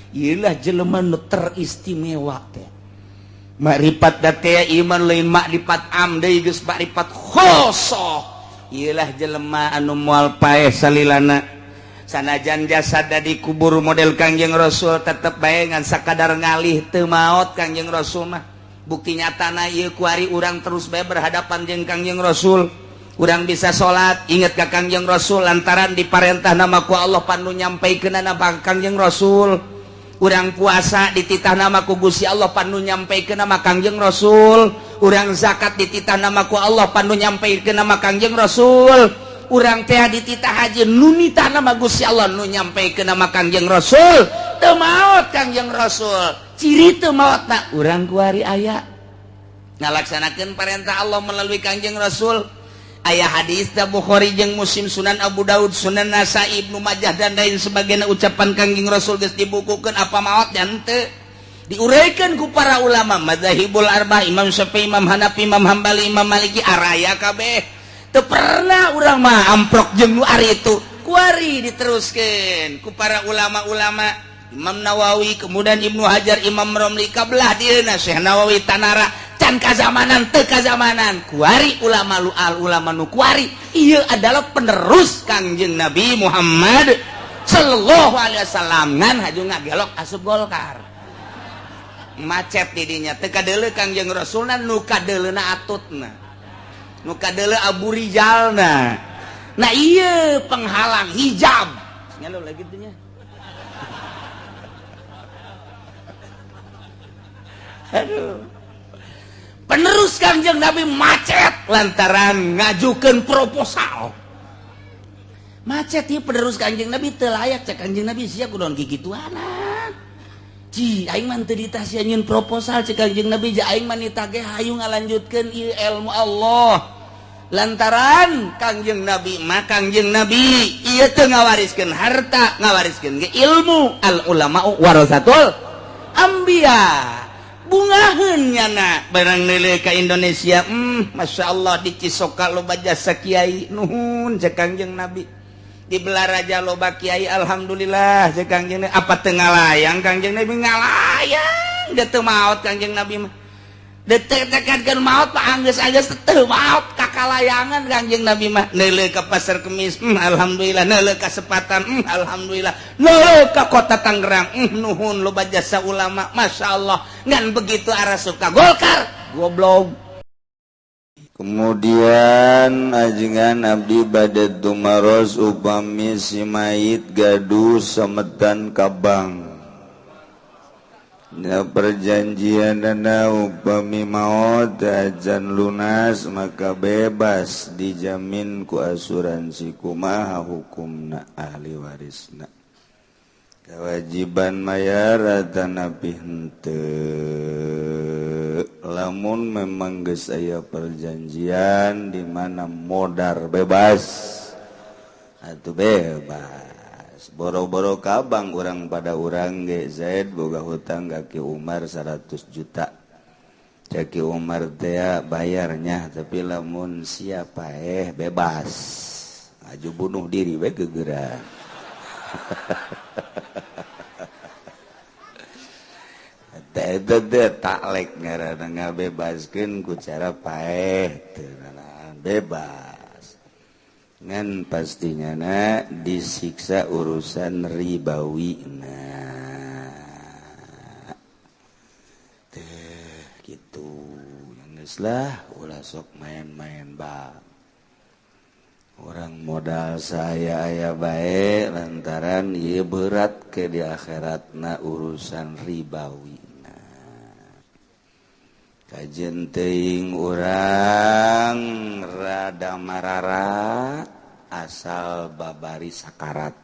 Ieulah jelema nu teristimewa teh. Makrifat teh iman lain makrifat am deui geus makrifat khosoh. Ieulah jelema anu moal paeh salilana. Sanajan jasad dikubur model Kangjeng Rasul tetep bae ngan sakadar ngalih teu maot Kangjeng Rasul mah. Bukti nyatana ieu kuari urang terus bae berhadapan jeung Kangjeng Rasul. Urang bisa salat inget ka Kangjeng Rasul lantaran diparentah nama ku Allah panu nyampaikeunana Kangjeng Rasul. Urang puasa dititah nama ku Gusti Allah panu nyampaikeun nama Kangjeng Rasul. Urang zakat dititah nama ku Allah panu nyampaikeun nama Kangjeng Rasul. Urang teh dititah haji nu nitah nama Gusti Allah nu nyampaikeun nama Kangjeng Rasul. Teu maot Kangjeng Rasul. Ciri teu maotna urang kuari aya ngalaksanakeun perintah Allah melalui Kangjeng Rasul. Aya hadis da Bukhari jeung Muslim, Sunan Abu Daud, Sunan Nasa'i, Ibnu Majah dan lain sebagainya ucapan Kangjeng Rasul geus dibukukeun apa maot dan teu diuraikan ku para ulama madzhabul arba'ah, Imam Syafi'i, Imam Hanafi, Imam Hambali, Imam Maliki araya kabeh. Teu pernah urang mah amprok jeung nu ari itu. Kuari diteruskeun ku para ulama-ulama Imam Nawawi, kemudian Ibnu Hajar, Imam Romli, kabelah dieuna Syekh Nawawi Tanara can kazamanan teu kazamanan. Kuari ulama lual ulama nu kuari ieu adalah penerus Kangjeng Nabi Muhammad sallallahu alaihi wasallam ngan haju ngagelok asup Golkar. Macet didinya teu kadeuleu Kangjeng Rasulna nu kadeuleuna atutna. Nu kadeuleu Abu Rijalna. Nah ieu penghalang hijab. Nyalo lagi teh nya. Aduh. Penerus Kangjeng Nabi macet lantaran ngajukeun proposal. Macet ieu penerus Kangjeng Nabi teu layak cek Kangjeng Nabi sia kudu kikituanan. Ci aing mah teu ditah sia nyieun proposal cek Kangjeng Nabi ja aing mah nitah ge hayu ngalanjutkeun ieu ilmu Allah. Lantaran Kangjeng Nabi mah Kangjeng Nabi ieu teu ngawariskeun harta, ngawariskeun ge ilmu. Al ulama warasatul anbiya. Bungaheun nyana barang neuleuh ka Indonesia, Masya Allah di Cisoka loba jasa kiai, nuhun cek Kangjeng Nabi. Di Belaraja loba kiai, alhamdulillah cek Kangjeng Nabi. Apa teu ngalayang Kangjeng Nabi ngalayang, da teu maot Kangjeng Nabi mah. Detek-tekankeun maot mah anggeus-anggeus teu maot kakalayangan Kangjeng Nabi mah. Neuleuh ka Pasar Kemis, alhamdulillah, neuleuh ka Sepatan, alhamdulillah, neuleuh ka Kota Tangerang, nuhun loba jasa ulama, Masya Allah. Ngan begitu arasup ka Golkar, goblok. Kemudian ajengan abdi bade tumaros upami si mayit gaduh sametan ka bank. Ya perjanjian dana upami maot ajan lunas maka bebas dijamin ku asuransi kumaha hukumna ahli warisna. Kewajiban mayar atanapi henteu. Lamun memang geus aya perjanjian di mana modar bebas atuh bebas. Boro-boro kabang urang pada urang ge Zaid boga hutang ka Ki Umar 100 juta. Cek Ki Umar teh bayarnya tapi lamun siapa bebas. Aju bunuh diri we gegeran. Teh taklek ngaranna ngabebaskeun ku cara paeh teu bebas. Ngan pastinya na disiksa urusan ribawi nah teh gitu geus lah ulah sok main-main bang. Orang modal saya aya bae lantaran ieu berat ke di akhiratna urusan ribawi nah. Kajen teuing urang rada mararat asal babari sakarat.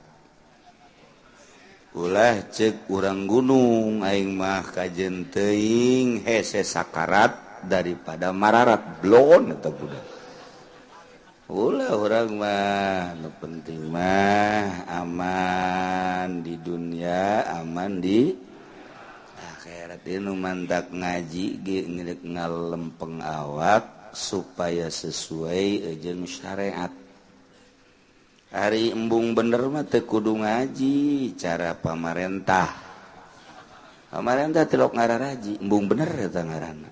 Ulah cek urang gunung aing mah kajen teuing hese sakarat daripada mararat blon eta budak. Ulah urang mah nu penting mah aman di dunia, aman di akhirat. Ieu nu mantak ngaji ge ngeuk ngalempeng awak supaya sesuai jeung syariat. Ari embung bener mah teu kudu ngaji cara pamarentah. Kemarin teh tilok ngararaji, embung bener eta ngaranna.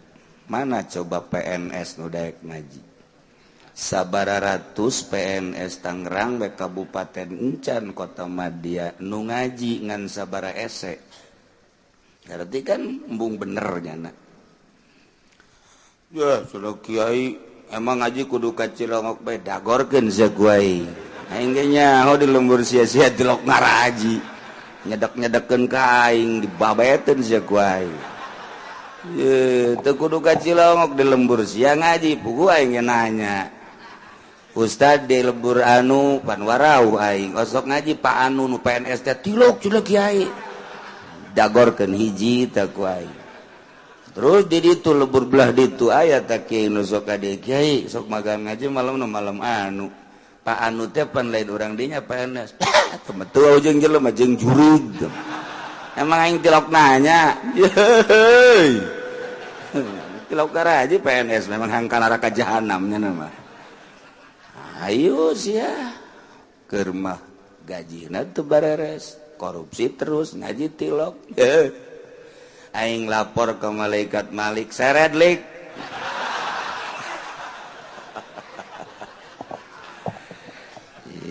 Mana coba PNS nu daek ngaji? Sabara ratus PNS Tangerang bae kabupaten encan kota Madya nu ngaji ngan sabara ese. Berarti kan embung bener nyana. Ya sudah kiai emang ngaji kudu ka Cilongok bae dagorkeun sia ku aing. Aing ge nyaho di lembur sia-sia tilok ngaraji. Nyedek-nyedekeun ka aing dibabeteun sia ku aing. Ye teu kudu ka Cilongok di lembur sia ngaji puguh aing ge nanya. Ustad di lembur anu pan warau aing osok ngaji Pak anu nu PNS teh tilok cenah kiai. Dagorkeun hiji teh ku aing. Terus di ditu lebur belah ditu aya teh kiai nu sok ka dieu kiai sok magang ngaji malam nu malam anu. Pak anu teh pan lain urang dinya PNS. Temetu jeung jelema jeung jurig. Emang aing tilok nanya. Yeuh. Tilok garaji PNS memang hangka neraka jahanam nya mah. Ayo sia. Keur mah gajina teu bareres, korupsi terus ngaji tilok. Aing lapor ke malaikat Malik seret lik.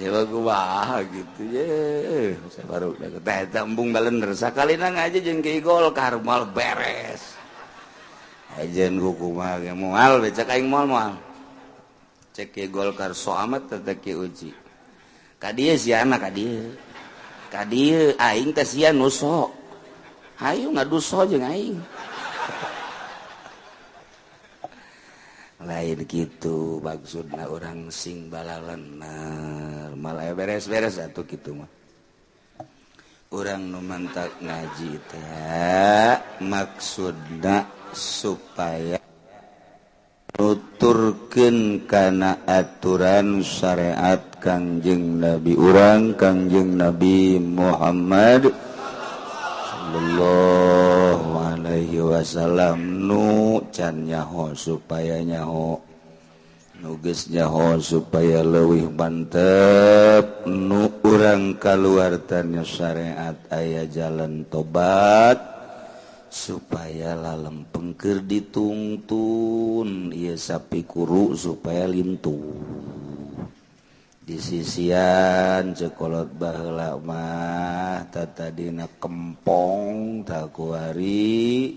Ya kumaha gitu ye. Saya baru teh eta embung balener sakalina ngaji jeung Kiai Golkar moal beres. Ajen kumaha ge moal we cek aing moal-moal. Cek Kiai Golkar so amat teh Kiai Uji. Ka dieu siana ka dieu. Ka dieu aing teh sia nu sok. Hayu ngaduso jeung aing. Lain gitu maksudna orang sing balalener malah beres-beres atuh kitu mah. Urang nu mantak ngaji teh maksudna supaya nuturkeun kana aturan syariat Kangjeng Nabi urang Kangjeng Nabi Muhammad sallallahu alaihi wasallam nu can nyaho supaya nyaho nu geus nyaho supaya leuwih mantep nu urang kaluar tanya syariat aya jalan tobat supaya lalempeng keur ditungtun ieu sapi kuru supaya lintuh di sisian cekolot baheula mah tatadina kempong takuari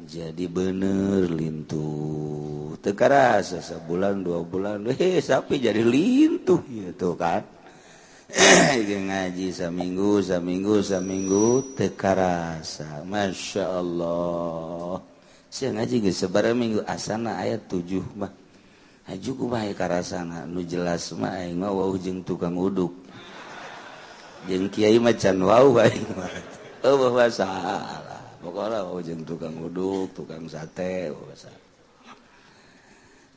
jadi bener lintuh teu karasa sabulan 2 bulan sapi jadi lintuh gitu kan. Ngaji saminggu saminggu saminggu teu karasa Masya Allah sia ngaji geus sabaraha minggu asana aya 7 mah haju kumaha karasana nu jelas mah aing mah wau jeung tukang uduk jeung kiai mah can wau aing mah eueuh masalah pokona wau jeung tukang uduk tukang sate masalah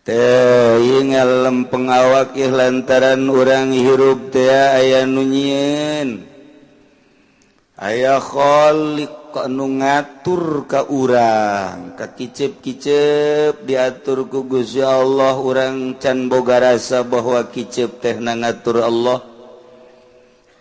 teh ieu ngalempeng awak ieu lantaran urang hirup teh aya nu nyieun aya khaliq nu ngatur ka urang ka kicep-kicep diatur ku Gusti Allah urang can boga rasa bahwa kicep teh na ngatur Allah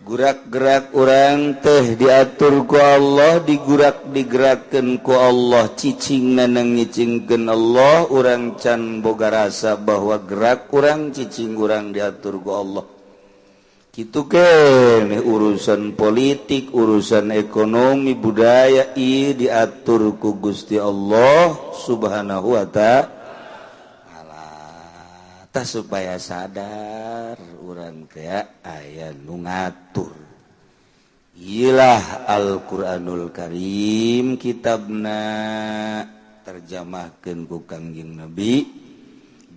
gurak-gerak urang teh diatur ku Allah digurak digerakkeun ku Allah cicingna ngicingkeun Allah urang can boga rasa bahwa gerak urang cicing urang diatur ku Allah. Kitu keneh urusan politik, urusan ekonomi, budaya ieu diatur ku Gusti Allah Subhanahu wa ta'ala. Tah supaya sadar urang teh aya nu ngatur. Ieulah Al-Qur'anul Karim kitabna terjemahkeun ku Kangjeng Nabi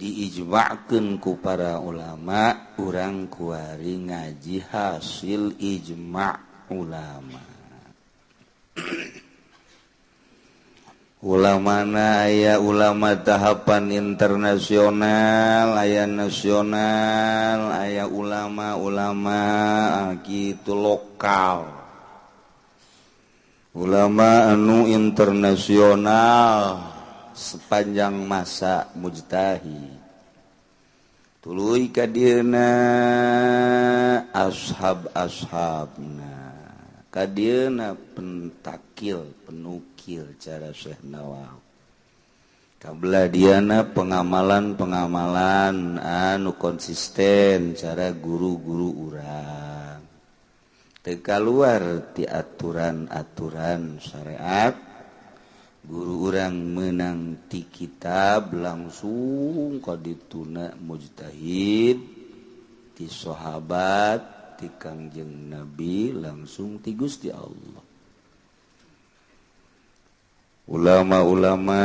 diijma'keun ku para ulama urang kuari ngaji hasil ijma' ulama. Ulamana aya ulama tahapan internasional, aya nasional, aya ulama-ulama kitu lokal. Ulama anu internasional sepanjang masa mujtahid. Tuluy ka dieuna ashab-ashabna. Kadieuna pentakil penukil cara Syekh Nawawi. Kabelah diana pengamalan-pengamalan anu konsisten cara guru-guru urang. Teu kaluar ti aturan-aturan syariat. Guru urang menang ti kitab langsung ka dituna mujtahid, ti sahabat, ti Kangjeng Nabi, langsung ti Gusti Allah. Ulama-ulama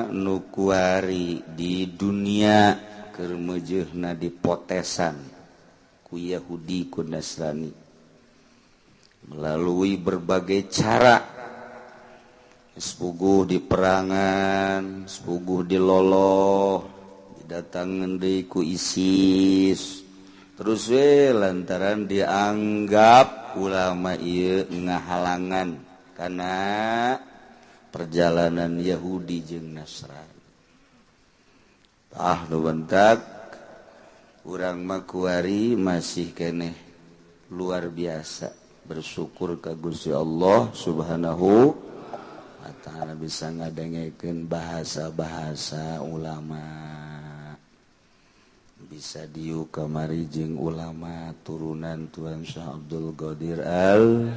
nu kuari di dunia keur meujeuhna dipotesan ku Yahudi ku Nasrani melalui berbagai cara. Sepuguh di perangan, sepuguh di loloh, didatangan deui ku ISIS. Terus we lantaran dianggap ulama ieu ngahalangan kana perjalanan Yahudi jeung Nasrani. Tah nu bentak urang mah kuari masih keneh luar biasa bersyukur ka Gusti Allah Subhanahu wa ta'ala bisa ngadengekeun bahasa-bahasa ulama. Bisa diuk kamari jeung ulama turunan Tuan Syekh Abdul Qadir Al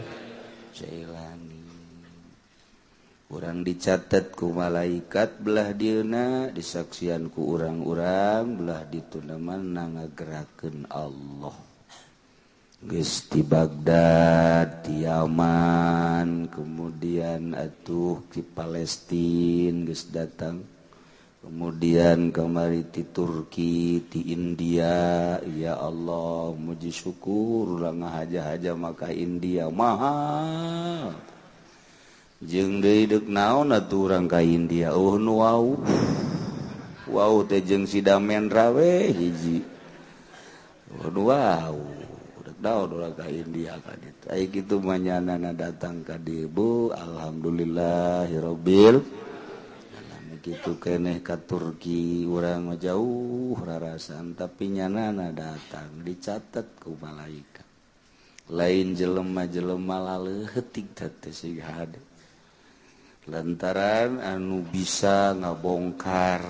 Jailani. Urang dicatat ku malaikat belah dieuna, disaksian ku urang-urang belah dituna mah ngagerakeun Allah. Geus di Baghdad, di Yaman, kemudian atuh di Palestina geus datang. Kemudian kamari di Turki, di India, ya Allah, muji syukur urang ngahaja-haja maka India mahal. Jeung deui deuk naon atuh urang ka India, oh nu wau. Wau teh jeung si Damendra we hiji. Oh nu wau, deuk naon urang ka India ka ditu. Aya kitu mah nyanana datang ka dieu, Bu, alhamdulillahirabbil. Gitu keneh ka Turki urang mah jauh rarasan tapi nyanana datang dicatat ku malaikat. Lain jelema-jelema laleutik teh sing hade. Lantaran anu bisa ngabongkar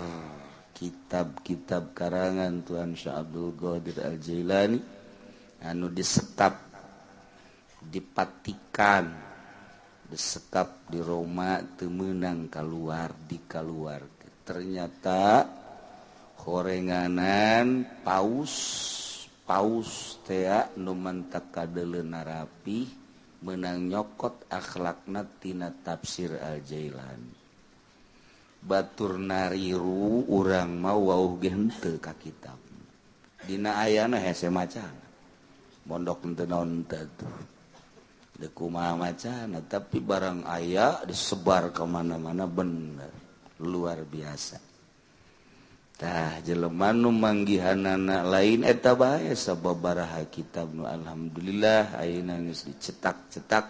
kitab-kitab karangan Tuhan Syekh Abdul Qadir Al-Jailani anu disekap dipatikan disekap di Roma teu meunang kaluar dikaluar. Ternyata horenganan paus paus tea nu mantak kadeuleuna rapi meunang nyokot akhlakna tina tafsir Al-Jailani. Batur nariru urang mah wauh ge henteu ka kitab. Dina ayana hese macana. Mondok henteu naon teh tuh. Kumaha macana tapi barang aya disebar kemana-mana bener luar biasa. Tah jelema nu manggihanana lain eta bae sababaraha kitab nu alhamdulillah ayeuna geus dicetak-cetak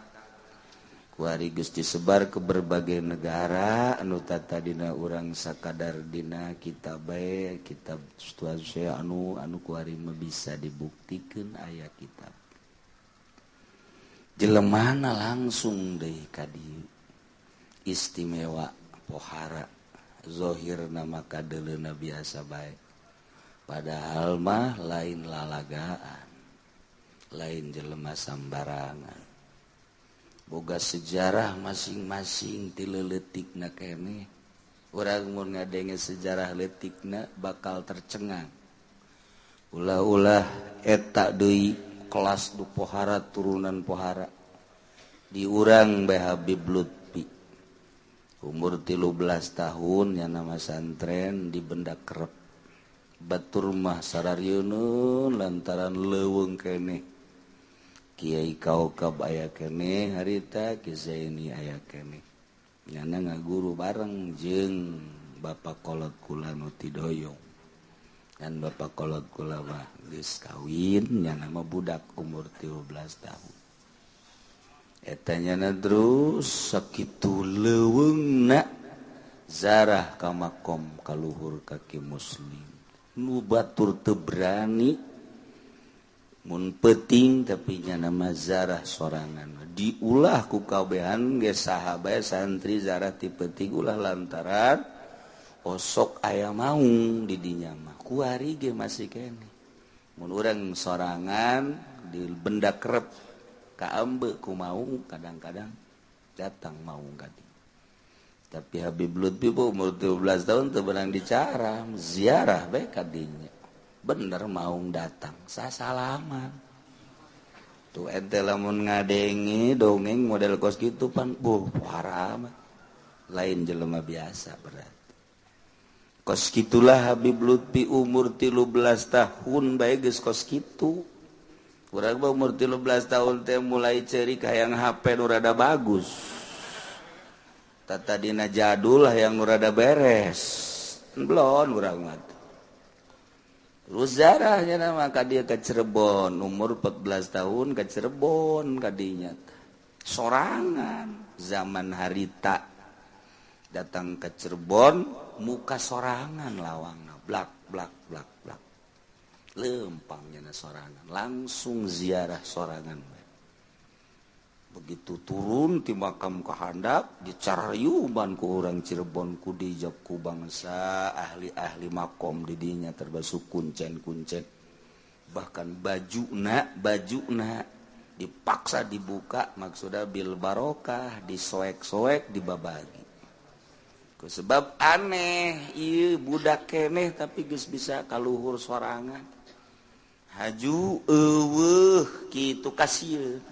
kuari geus disebar ke berbagai negara anu tatadina urang sakadar dina kitab bae kitab Tuhan Syekh anu anu kuari mah bisa dibuktikeun aya kitab. Jelemana langsung deui ka dieu istimewa pohara zahirna maka kadeuleuna biasa bae padahal mah lain lalagaan lain jelema sambarangan boga sejarah masing-masing ti leutikna keneh urang mun ngadenge sejarah leutikna bakal tercengang ulah-ulah eta deui kelas du pohara turunan pohara diurang bae Habib Lutfi umur 13 tahun nya nama santren di Benda Kerep batur mah sararieun lantaran leuweung keneh Kiai Kaukab aya keneh harita Ki Zaini aya keneh nyana ngaguru bareng jeung Bapak kolot kula nu tidoyong. Dan Bapak kolot kula mah geus kawin nyana mah budak umur 13 tahun. Eta nyana terus sakitu leuweungna zarah ka makom kaluhur kaki muslim. Nu batur teu berani Mun peuting tapi nya nama zarah sorangan diulah ku kabehan ge saha bae santri zarah ti peuting ulah lantaran osok aya maung di dinya mah kuari ge masih keneh. Mun urang sorangan di benda kerep kaambe ku maung kadang-kadang datang maung ka dieu. Tapi Habib Lutfi bu umur 13 tahun teu beunang dicara ziarah bae ka dinya. Bener maung datang sasalaman tuh ente lamun ngadenge dongeng model kos gitu pan buh haram lain jelema biasa berarti kos gitulah Habib Lutfi umur 13 tahun bae geus kos kitu. Urang mah umur 13 tahun teh mulai ceurik hayang HP nu rada bagus, tatadina jadul hayang nu rada beres belon urang mah. Terus zarahnya nama ka dia ke Cirebon umur 14 tahun ke Cirebon kadinya sorangan zaman harita datang ke Cirebon muka sorangan lawangna blak blak blak blak lempangnya na sorangan langsung ziarah sorangan. Begitu turun ti makam ka handap dicarayuban ku urang Cirebon ku dijab ku bangsa ahli-ahli makom di dinya termasuk kuncen-kuncen bahkan bajuna dipaksa dibuka maksudna bil barokah disoek-soek dibabagi. Ku sebab aneh ieu budak keneh tapi geus bisa kaluhur sorangan haju eueuh kitu kasieun.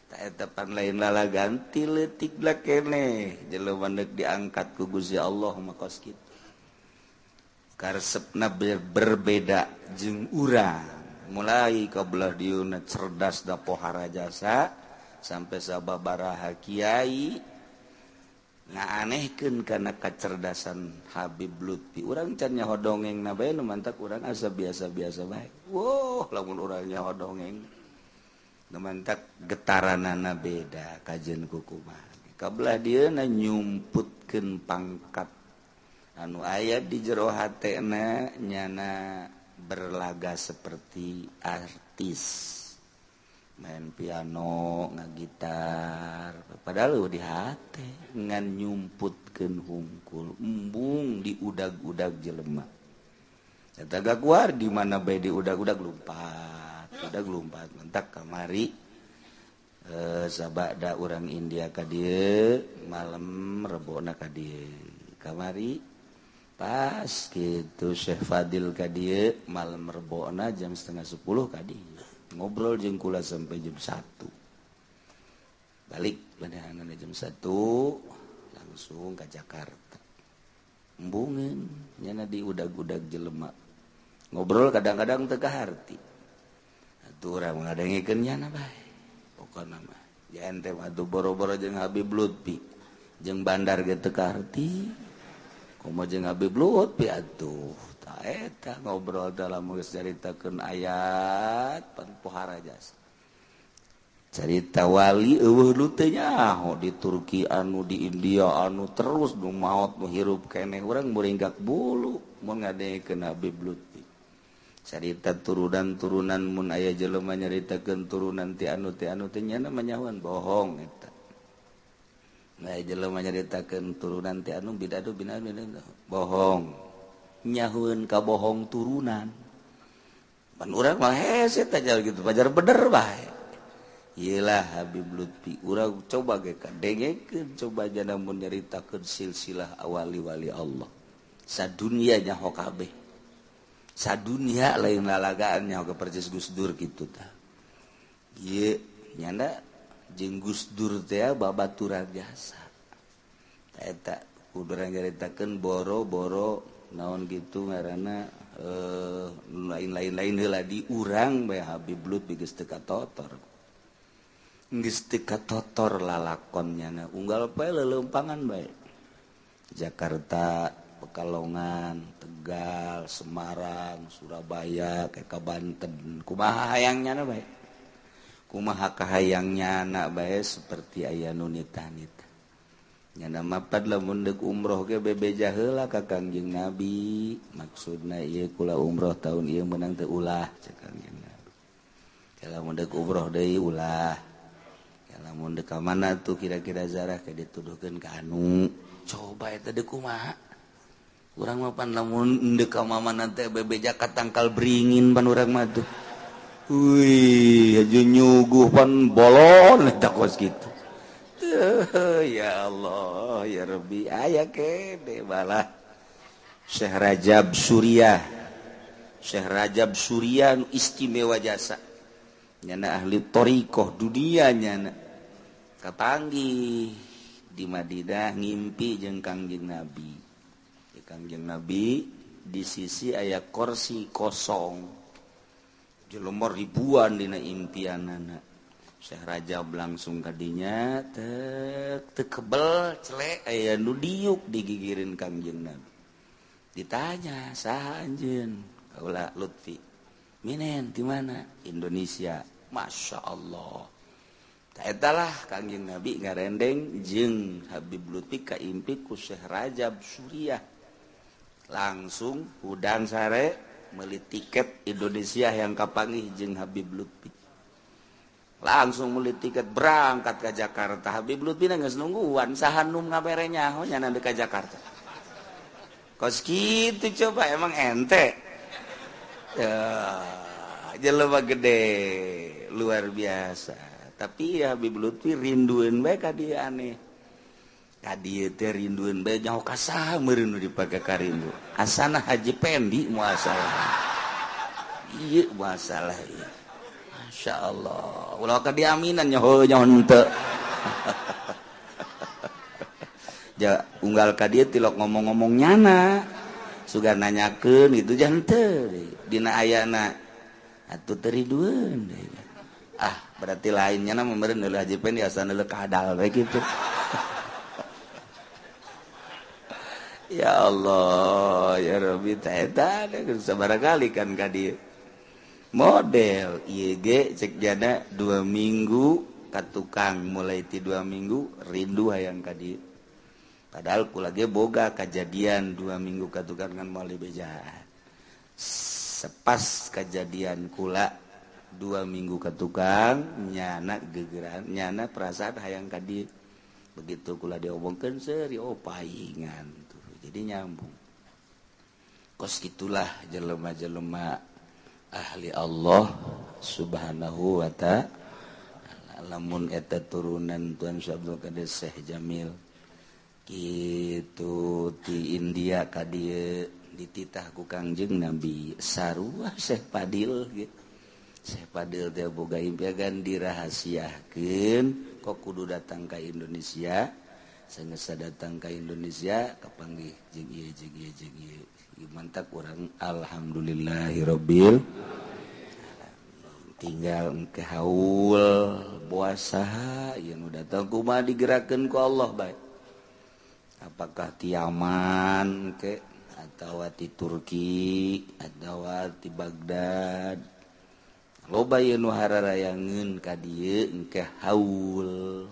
Taetepan lain lala ganti leutik lah keneh jelema deuk diangkat ku Gusti Allah mah kos kitu karesepna berbeda jeung urang mulai ka belah dieuna cerdas da pohara jasa sampai sababaraha kiai ngaanehkeun kana kacerdasan Habib Lutfi. Urang can nyaho dongeng na bae nu mantak urang asa biasa-biasa bae. Woh lamun urang nyaho dongeng mantak getaranana beda kajen kukumaha. Kabelah dieuna nyumputkeun pangkat anu aya di jero hatena nyana berlaga seperti artis main piano ngagitar padahal di hate ngan nyumputkeun hungkul embung di udag-udag jelema eta gaguar di mana bae di udag-udag lumpat udah gelumpat mentak kamari sabada urang India ka dieu malam rebona ka dieu kamari pas kitu Syekh Fadil ka dieu malam rebona jam 9:30 ka dieu ngobrol jeung kula sampai jam 1 balik beneran jam 1 langsung ka Jakarta embungeun nyana di udag-udag jelema ngobrol kadang-kadang teu kaharti. Atuh urang ngadengekeun nyana bae pokona mah ya ente mah atuh boro-boro jeung Habib Lutfi jeung bandar ge teu kaharti komo jeung Habib Lutfi atuh ta eta ngobrol dalam geus caritakeun ayat pan pohara jasa carita wali eueuh nu teu nyaho di Turki anu di India anu terus nu maot nu hirup keneh urang muringgak bulu mun ngadengekeun Habib Lutfi. Carita turunan-turunan mun aya jelema nyaritakeun turunan ti anu teh nyana manyahuan bohong eta. Aya jelema nyaritakeun turunan ti anu bidadu binadu bohong. Nyahueun ka bohong turunan. Pan urang mah hese teh gitu pajar bener bae. Iyalah Habib Lutfi urang coba ge kadengekeun coba jana mun nyaritakeun silsilah awali-wali Allah. Sadunia nyaho kabeh. Sadunia lain lalagaan nyaho ke persis Gus Dur kitu tah. Ieu nyanda jeung Gus Dur teh babaturan jasa. Eta kudu urang nyaritakeun boro-boro naon kitu ngaranna lain-lain heula di urang bae Habib Lutfi geus teu katotor. Geus teu katotor lalakon nyana unggal poe leuleumpangan bae. Jakarta, Pekalongan, Tegal, Semarang, Surabaya, ke Banten. Kumaha hayangnya na bae? Kumaha kahayangnya na bae seperti aya nu nita-nita. Nyana mapad lamun deuk umroh ge bebeja heula ka Kangjeng Nabi. Maksudna ieu kula umroh tahun ieu meunang teu ulah cek Kangjeng Nabi. Kalau mun deuk umroh deui ulah. Lamun deuk ka mana tuh kira-kira zarah ke dituduhkeun ka anu. Coba eta deuk kumaha? Urang mah pan lamun deuk ka mana teh bebeja ka tangkal beringin pan urang mah tuh. Wih, aju nyuguh pan bolon eta kos kitu. Ya Allah, ya Rabbi, aya kene balah. Syekh Rajab Suriah. Syekh Rajab Suriah istimewa jasa. Nyana ahli thariqah dunia nyana. Kapanggih di Madinah ngimpi jeung Kangjeng Nabi. Di Kangjeng Nabi di sisi aya kursi kosong. Jelema ribuan dina impianana. Syekh Rajab langsung kadinya tek teu kebel celek aya nu diuk digigireun Kangjeng Nabi. Ditanya saha anjeun? Kaula Lutfi. Minen di mana? Indonesia. Masya Allah. Taetalah Kangjeng Nabi ngarendeng jeung Habib Lutfi kaimpi ku Syekh Rajab Suriah. Langsung hudang sare meuli tiket Indonesia yang kapanggih jeung Habib Lutfi. Langsung meuli tiket berangkat ke Jakarta. Habib Lutfi geus nungguan saha nu ngabere nyaho nya ka Jakarta. Kos kitu coba emang ente. Ya, jelema gede luar biasa. Tapi ya Habib Lutfi rindueun bae ka dieu aneh. Ka dieu teh rindueun bae nyaho ka saha meureun nu dipake karindu. Asana Haji Pendi masalah. Ieu masalah ieu. Masya Allah. Ulah ka diaminan nyaho nyaho henteu. Ja unggal ka dieu tilok ngomong-ngomong nyana. Sugan nanyakeun itu jangan teu dina ayana atuh teu ridueun. Ah, berarti lainnya na meureun deuleu Haji Pendi asana deuleu kadal we kitu. Ya Allah, ya Rabbi, eta sabaraha kali kan ka dieu. Model ieu ge cek jana 2 minggu ka tukang mulai ti 2 minggu rindu hayang ka dieu. Padahal kula ge boga kejadian 2 minggu ka tukang kan moal dibejaan. Sepas kejadian kula 2 minggu ka tukang nyana gegeran nyana perasaan hayang ka dieu. Begitu kula diomongkeun seuri oh paingan tuh. Jadi nyambung. Kos gitulah jelema-jelema ahli Allah Subhanahu wa ta'ala. Lamun eta turunan Tuan Syekh Abdul Qadir Syekh Jamil gitu di India ka dieu dititah ku Kangjeng Nabi sarua Syekh Padil gitu. Syekh Padil teh boga impian dirahasiakeun kok kudu datang ka Indonesia. Sanggeus datang ka Indonesia kapanggih jeung ieu jeung ieu jeung ieu. Ieu mantak urang alhamdulillahirabbil alamin. Tinggal engke haul puasa ieu nu datang kumaha digerakkeun ku Allah bae. Apakah ti Yaman ke atawa ti Turki atawa ti Baghdad. Loba ieu nu hararayangeun ka dieu engke haul.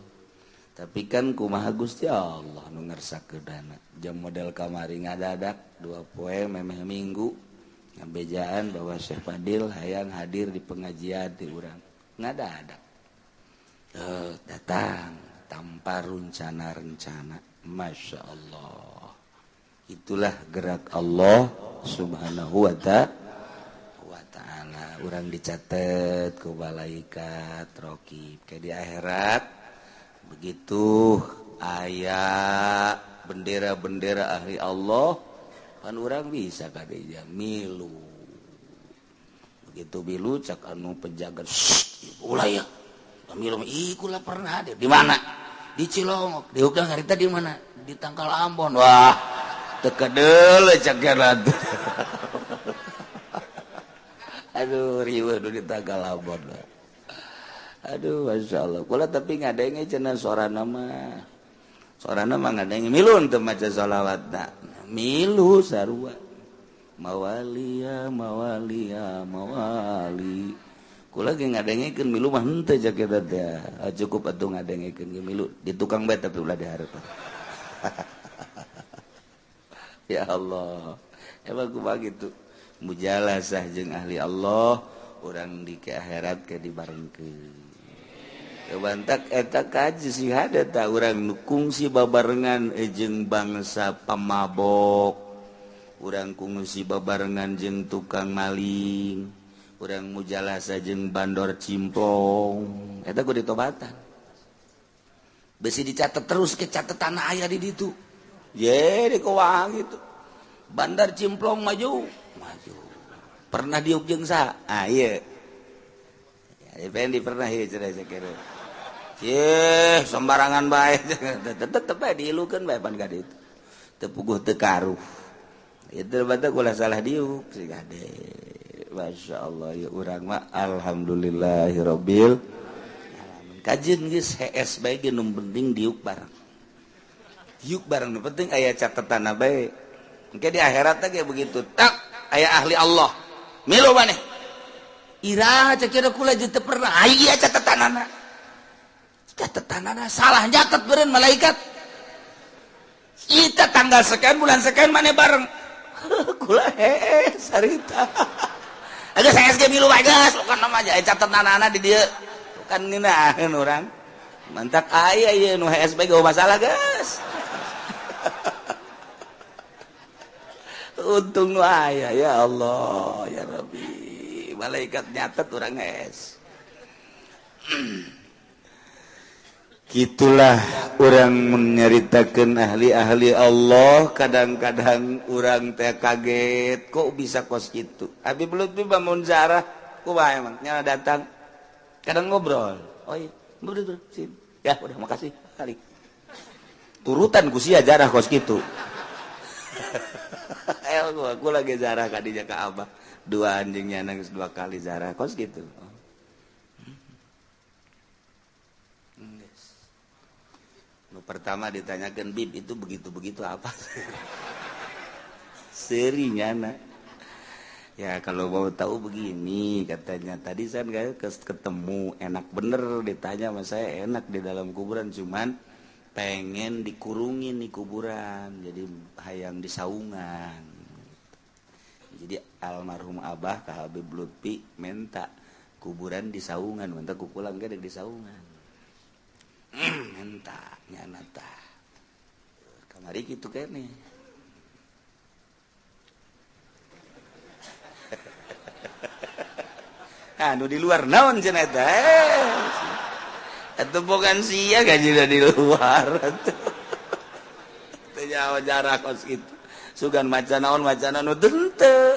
Tapi kan kumaha Gusti Allah nu ngersakeunana. Jam model kamari ngadadak 2 poe memeh minggu ngabejaan bahwa Syekh Fadil hayang hadir di pengajian ti urang. Ngadadak. Datang tanpa rencana-rencana. Masya Allah. Itulah gerak Allah Subhanahu wa ta'ala. Urang dicatat ku malaikat raqib. Kayak di akhirat begitu aya bendera-bendera ahli Allah pan urang bisa kadeja milu. Begitu milu cak anu penjaga ulah ya. Milu ih kula pernah hadir. Di mana? Di Cilongok. Di Hukdang harita di mana? Di Tangkal Ambon. Wah, teu kedeul cak jalan. Aduh, riweuh di Tangkal Ambon. Aduh, Masya Allah. Kula tapi ngadenge cenah sorana mah. Sorana mah ngadenge milu teu maca sholawatna. Milu sarua. Mawalia, mawalia, mawali. Kula ge ngadengekeun milu mah henteu cak eta teh. Cukup atuh ngadengekeun ge milu di tukang bae tapi ulah dihareupan. Ya Allah. Emang kumaha kitu? Mujalasah jeung ahli Allah, urang di ke akhirat ke dibarengkeun. Bantak eta kaji sih ada tak urang nu kungsi babarengan jeung bangsa pamabok, urang kungsi babarengan jeung tukang maling, urang mujalasa jeung bandor cimplong, eta kudu ditobatan. Besi dicatat terus ke catatan aya di ditu. Ye di kowang gitu. Bandar cimplong maju, maju. Pernah diuk jeung saha? Ah ieu. Ya Fendi pernah ieu cenah sakira. Yeh, sembarangan bae. Tetep bae diilukeun bae pan ka ditu. Teu puguh teu karuh. Itu bae ulah salah diuk si gade. Masyaallah ya urang mah alhamdulillahirabbil alamin. Kajeun geus hees bae ge nu penting diuk bareng. Diuk bareng nu penting aya catetanna bae. Engke di akhirat teh begitu. Tak aya ahli Allah. Milu maneh. Iraha cek kira kula jeung teu pernah aya catetanana. Catetanana salah nyatet beureun malaikat. Kita tanggal sekian bulan sekian maneh bareng. Kula hees harita. Geus hees ge milu bae geus bukan nama aja catetanana di dieu. Bukan ngeunaheun urang. Mantak aya ieu nu hees bae geuh masalah geus. Untung nu aya ya Allah ya Rabbi. Malaikat nyatet urang hees. Gitulah orang menyeritakan ahli-ahli Allah. Kadang-kadang orang teh kaget kok bisa kos gitu. Habib Lutfi bangun zarah kumaha emang nya datang kadang ngobrol. Oh iya, udah sip. Ya udah makasih kali. Turutan ku sia jarah kos gitu. Gua lagi zarah kadinya ka Abah. Dua anjingnya nangis dua kali zarah kos gitu. Pertama ditanyakan Bib itu begitu-begitu apa? Serinya nak. Ya kalau mau tahu begini katanya. Tadi saya nggak ketemu enak bener ditanya sama saya enak di dalam kuburan cuman pengen dikurungin di kuburan jadi hayang di saungan. Jadi almarhum Abah ke Habib Lutfi minta kuburan di saungan, minta ku pulang ke di saungan. Minta nyana tah kamari kitu kene. Anu di luar naon cenah eta? Eta bukan sia gaji di luar atuh. Teu nyaho jarah kos kitu. Sugan maca naon maca nu teu.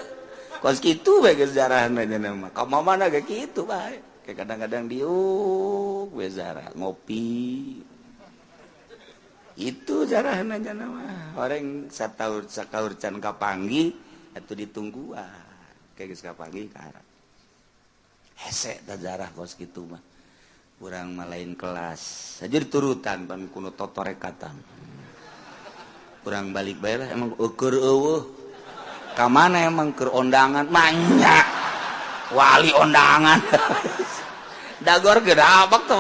Kos kitu bae geus jarahna cenah mah. Ka mamana ge kitu bae. Kayak kadang-kadang diuk we zarah ngopi. Itu jarahna cenah mah. Orang sataur sakaur can kapanggih atuh ditungguan. Kayak geus kapanggih ka arah. Hese ta jarah kos kitu mah. Urang mah lain kelas. Saja diturutan pan kuno totorekatan. Urang balik bae lah emang ukur eueuh. Ka mana emang keur ondangan manya. Wali ondangan. Dagor gedabak tuh.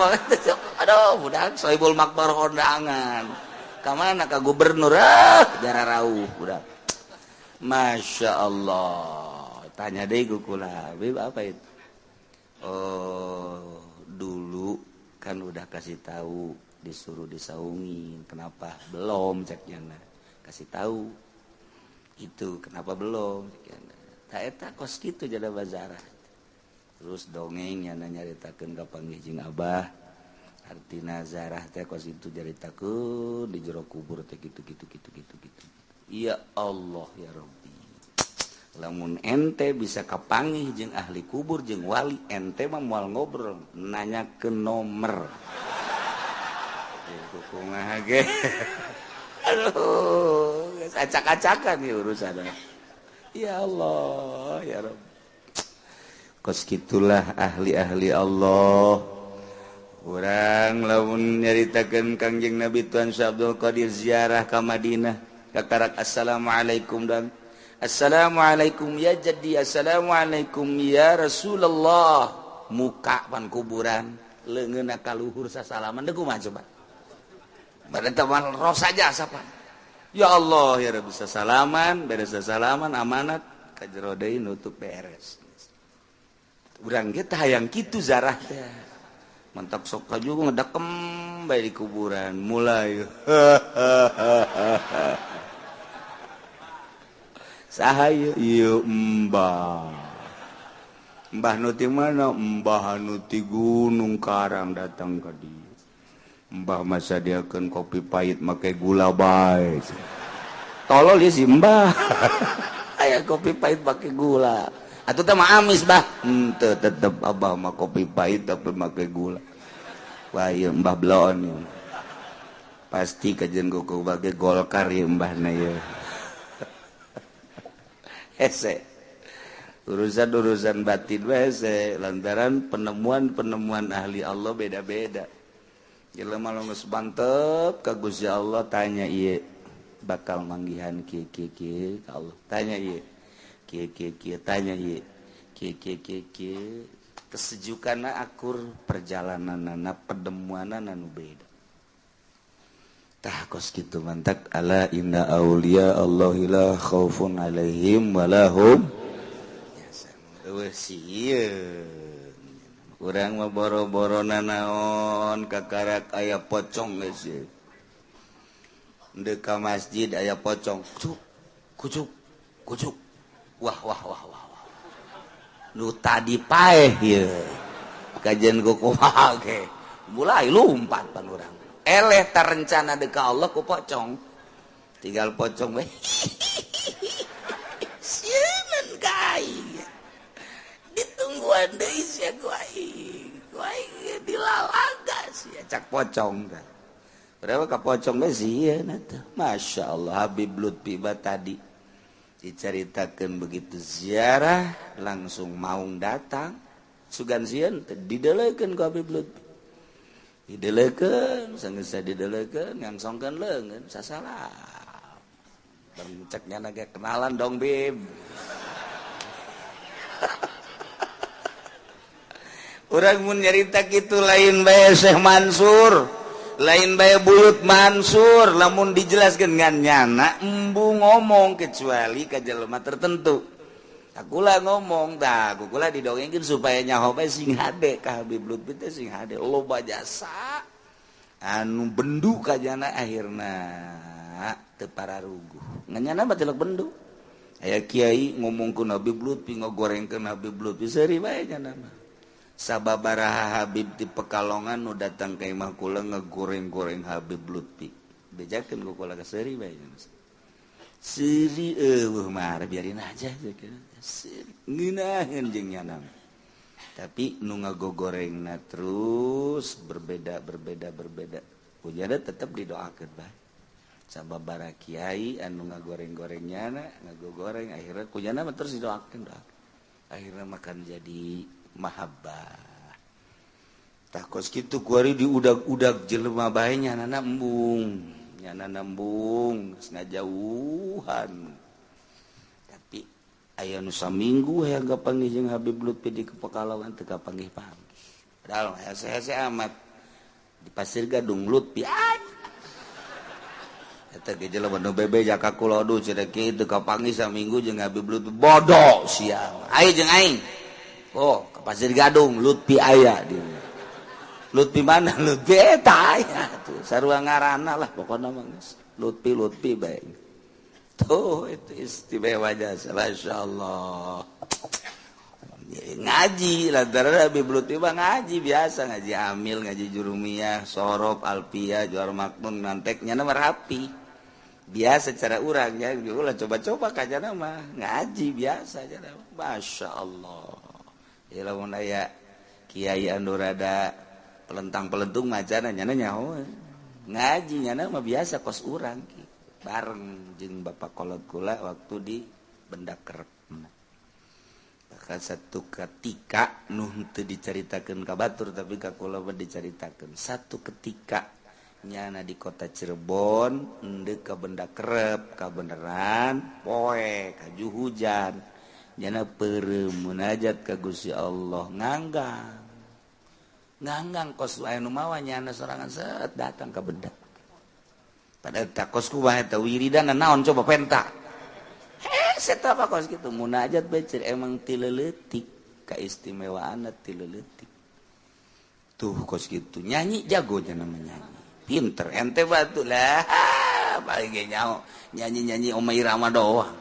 Aduh, budak Sohibul Makbar ondangan. Ka mana ka gubernur ah jarah rauh budak. Masya Allah. Tanya deui ku kula, Bib apa itu? Oh, dulu kan udah kasih tahu disuruh disaungin, kenapa belum ceknya nah. Kasih tahu itu kenapa belum ceknya. Tak eta kos kitu jada bazarah. Terus dongeng nya nyaritakeun ka panggih jeung Abah. Artina zarah teh kos itu nyaritakeun di jero kubur teh kitu kitu kitu kitu kitu. Ya Allah ya Rabbi. Lamun ente bisa kapanggih jeung ahli kubur jeung wali ente mah moal ngobrol nanya ke nomor. Kumaha ge. Aduh, acak-acakan nih urusan. Ya Allah, ya Rabb. Kos kitulah ahli-ahli Allah. Urang lamun nyaritakeun Kangjeng Nabi Tuan Syekh Abdul Qadir ziarah ka Madinah, kakarak assalamualaikum dan assalamualaikum ya jaddi, assalamualaikum ya Rasulullah. Muka pan kuburan, leungeunna ka luhur sasalaman deui kumaha coba. Badan teman roh saja sapa. Ya Allah ya Rabbi sasalaman, beres sasalaman amanat ka jero deui nutup beres. Urang ge teh hayang kitu zarah teh. Mantap sok juga ngedakem bae di kuburan mulai. Saha ieu mbah. Mbah nu ti mana? Mbah nu ti Gunung Karang datang ka dieu. Mbah masa diakeun kopi pahit make gula bae. Tolol ieu si mbah. Aya kopi pahit make gula. Atuh teh mah amis bah. Henteu tetep abah mah kopi pahit tapi make gula. Wah ieu mbah bloon ieu. Pasti kajen ku bage Golkar ieu mbahna ieu. Hese. Urusan-urusan batin hese lantaran penemuan-penemuan ahli Allah beda-beda. Jelema geus mantep ka Gusti Allah tanya ieu bakal manggihan kieu kieu kieu ka Allah. Tanya ieu kieu kieu kieu tanya ieu kieu kieu kieu kieu kesejukanna akur perjalananna penemuanna nu beda. Tah kos kitu mantak ala inna auliya Allahi la khaufun alaihim walahum yahzanun. Sieun urang mah boro-boro nanaon kakarak aya pocong geus ieu. Ndek ka masjid aya pocong kucuk kucuk kucuk wah wah wah wah. Nu tadi paeh ieu kajian ku kumaha ge mulai lumpat pan urang. Eleh terencana deka Allah ku pocong tinggal pocong we sieun ka aing ditungguan deui sia ku aing dilalaga sia cak pocong teh berapa ka pocong we sieun atuh. Masya Allah Habib Lutfi ba tadi dicaritakeun begitu ziarah langsung maung datang sugan sieun teh didelekeun ku Habib Lutfi didelekeun sanggeus didelekeun ngangsongkeun leungeun sasalah ceknya naga kenalan dong Bib. Urang mun nyarita kitu lain bae Syekh Mansur lain bae Buyut Mansur lamun dijelaskeun ngan nyana embu ngomong kecuali ka jelema tertentu. Akula ngomong dah, kula didongengkeun supaya nyaho bae sing hade ka Habib Lutfi teh sing hade loba jasa anu bendu ka jana akhirna teu pararuguh. Ngan nyana mah tilok bendu. Aya kiai ngomongkeun Habib Lutfi ngogorengkeun Habib Lutfi seuri bae nyana mah. Sababaraha Habib di Pekalongan nu datang ka imah kula ngegoreng-goreng Habib Lutfi. Bejakeun ku kula ka seuri bae nyana. Seuri eueuh mah biarin aja ngeunaheun jeung nyana. Tapi nu ngagogorengna terus berbeda berbeda berbeda. Punyana tetep didoakeun bae. Sababaraha kiai anu ngagoreng-goreng nyana, ngagogoreng akhirna kunyana mah terus didoakeun doakeun. Akhirna makan jadi mahabbah. Tah kos kitu kuari diudag-udag jelema bae nyanana embung. Nyana nembung geus ngajauhan. Tapi aya nu saminggu hayang kapanggih jeung Habib Lutfi di Pekalongan teu kapanggih-panggih. Padahal hese-hese amat di Pasir Gadung Lutfi. Eta ge jelema nu bebeja ka kula aduh cenah kieu teu kapanggih saminggu jeung Habib Lutfi bodoh sia. Ayo jeung aing. Oh, ke Pasir Gadung Lutfi aya di. Lutfi mana? Lutfi eta aya tuh sarua ngaranna lah pokona mah geus. Lutfi Lutfi bae. Tuh itu istimewa jasa masyaallah. Ngaji lantaran Habib Lutfi mah ngaji biasa ngaji amil ngaji jurumiyah sorob alpiyah juar makmun nanteknya mah rapi. Biasa cara urang ya ulah coba-coba kajana mah ngaji biasa aja masyaallah. Ya lamun aya kiai anu rada pelentang-pelentung macana nyana nyaho ngaji nyana mah biasa kos urang ki bareng jeung bapak kolot kula waktu di Benda Kerep. Bahkan satu ketika nu teu dicaritakeun ka batur tapi ka kula mah dicaritakeun satu ketika nyana di kota Cirebon endeu ka Benda Kerep kabeneran poe kaju hujan nyana peureum munajat ka Gusti Allah nganggang nganggang kos aya nu mawa nyana sorangan set datang ka benda pada tak kos kumaha eta wiridan naon coba penta hese tah apa kos kitu munajat bae emang ti leutik Kaistimewaan ti leutik. Tuh kos kitu nyanyi jagonya namanya nyanyi. Pinter ente batu lah. Paling ge nyaho nyanyi-nyanyi Oma Irama doang.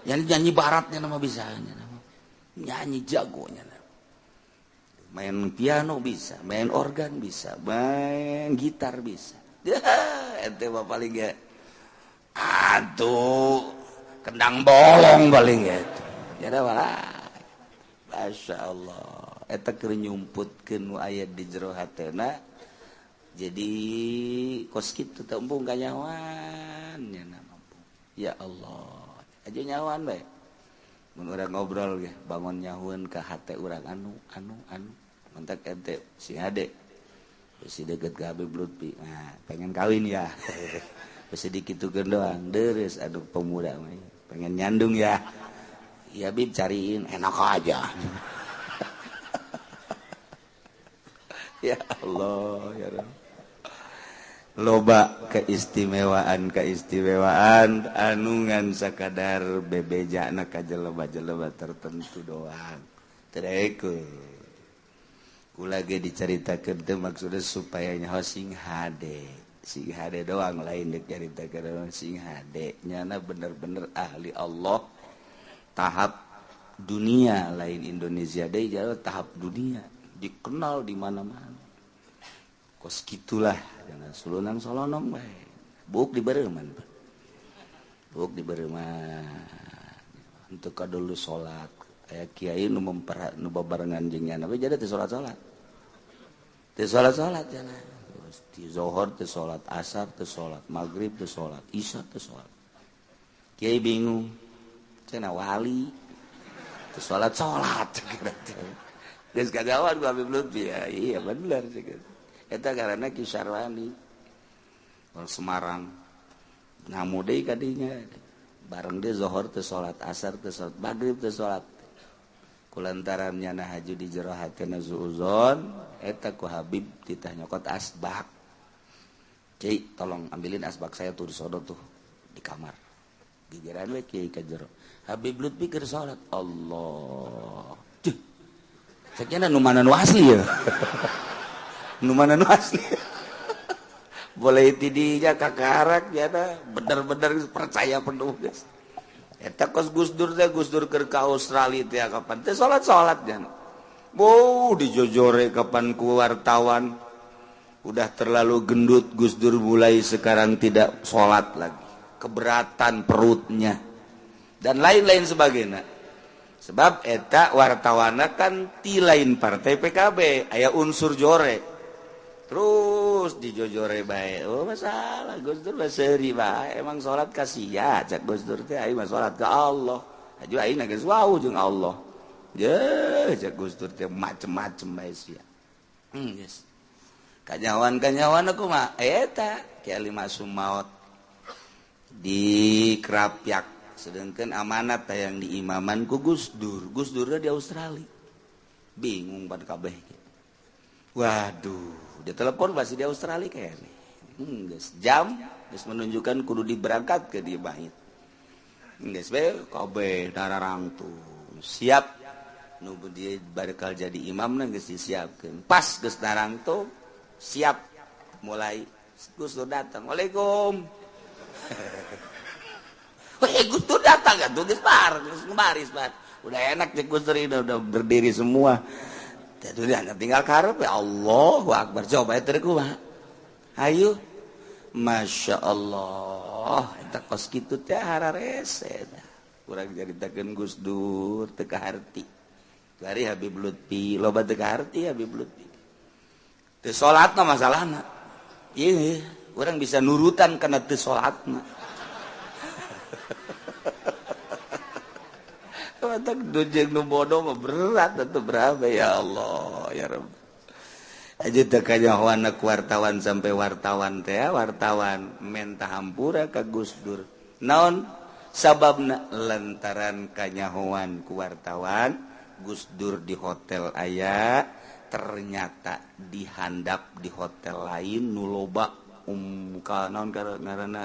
Nyanyi-nyanyi baratnya nama bisa nama. Nyanyi jagonya nama. Main piano bisa, main organ bisa, main gitar bisa. Ente mah paling ge atuh kendang bolong paling gitu. Jadi malah Masya Allah eta keur nyumputkeun nu aya di jero hatena. Jadi kos kitu teh embung kanyawan nya mampu. Ya Allah aja nyawan bae mun urang ngobrol ge bangun nyahueun ka hate urang anu anu anu mentak ente si hade si deket ka Habib Lutfi nah pengen kawin ya. Sedikit doang deres aduh pemuda pengen nyandung ya. Ya Bib cariin enak aja. Ya Allah ya Rabb. Loba keistimewaan-keistimewaan anu ngan sakadar bebejana ka jelema-jelema tertentu doang. Teu kula ge dicaritakeun teh maksudna supaya nyaho sing hade. Sing hade doang lain dek caritakeun sing hade nyana bener-bener ahli Allah tahap dunia lain Indonesia deui jauh tahap dunia dikenal di mana-mana. Kos kitulah jangan sulunang solonong bae. Buuk dibereuman. Buuk dibereuman. Untuk kadulu salat aya kiai nu memper nu babarengan jeung nyana we jadi teu salat-salat. Teu salat-salat cenah. Ti zuhur teu salat, asar teu salat, maghrib teu salat, isya teu salat. Kiai bingung. Cenah wali teu salat-salat. Geus kagawan ku Habib Lutfi ya. Iya bener sih. Eta karena Ki Syarwani orang Semarang. Ngamu deui ka dinya. Bareng dia zuhur teu salat, asar teu salat, maghrib teu salat. Kulantaran nyana haju di jero hatena zuuzon eta ku Habib titah nyokot asbak. Kiai tolong ambilin asbak saya tuh di sono tuh di kamar. Gigiran we kiai ka jero. Habib Lutfi keur salat. Allah. Cih. Ceknya nu mana nu asli ya. Nu mana nu asli. Boleh tidinya kakarak nyana bener-bener percaya penuh guys. Eta kos Gus Dur teh Gus Dur keur ka Australia teh kapan teh salat-salat nya. Boh dijojore kapan ku wartawan. Udah terlalu gendut Gus Dur mulai sekarang tidak salat lagi. Keberatan perutnya dan lain-lain sebagainya. Sebab eta wartawana kan ti lain partai PKB, aya unsur jore. Terus dijojore bae. Oh masalah Gus Dur mah seuri bae, emang salat ka sia cak Gus Dur teh aing mah salat ka Allah. Aju aing geus wau jeung Allah. Ye cak Gus Dur teh macem-macem bae sia. Geus. Kanyawan-kanyawan aku mah eta Ki Ali Masum maot di Krapyak. Sedangkan amanat yang di imaman ku Gus Dur. Gus Dur di Australia. Bingung pada kabeh. Waduh, dia telepon masih di Australia kayaknya. Geus jam geus menunjukkan kudu diberangkat ke di bait. Geus we kabeh dararangtung. Siap nu dia bakal jadi imamna geus disiapkeun. Pas geus darangtung siap mulai Gus Dur datang. Waalaikum. Weh, Gus Dur datang kan tuh geus bar, geus baris bar. Udah enak cek Gus Dur ini udah berdiri semua. Tinggal karep ya Allahu Akbar. Coba eta kumaha. Ayo. Masya Allah. Eta kos kitu teh hararese. Urang caritakeun Gus Dur teu kaharti. Bari Habib Lutfi, loba teu kaharti Habib Lutfi. Teu salatna masalahna. Ieu urang bisa nurutan kana teu salatna. Mata nu bodoh mah berat atau berapa ya Allah ya Rabb. Aja teu kanyahoan wartawan sampai wartawan teh wartawan menta hampura ka Gus Dur. Naon sababna lantaran kanyahoan ku wartawan Gus Dur di hotel aya ternyata dihandap di hotel lain nu loba ka naon ngaranna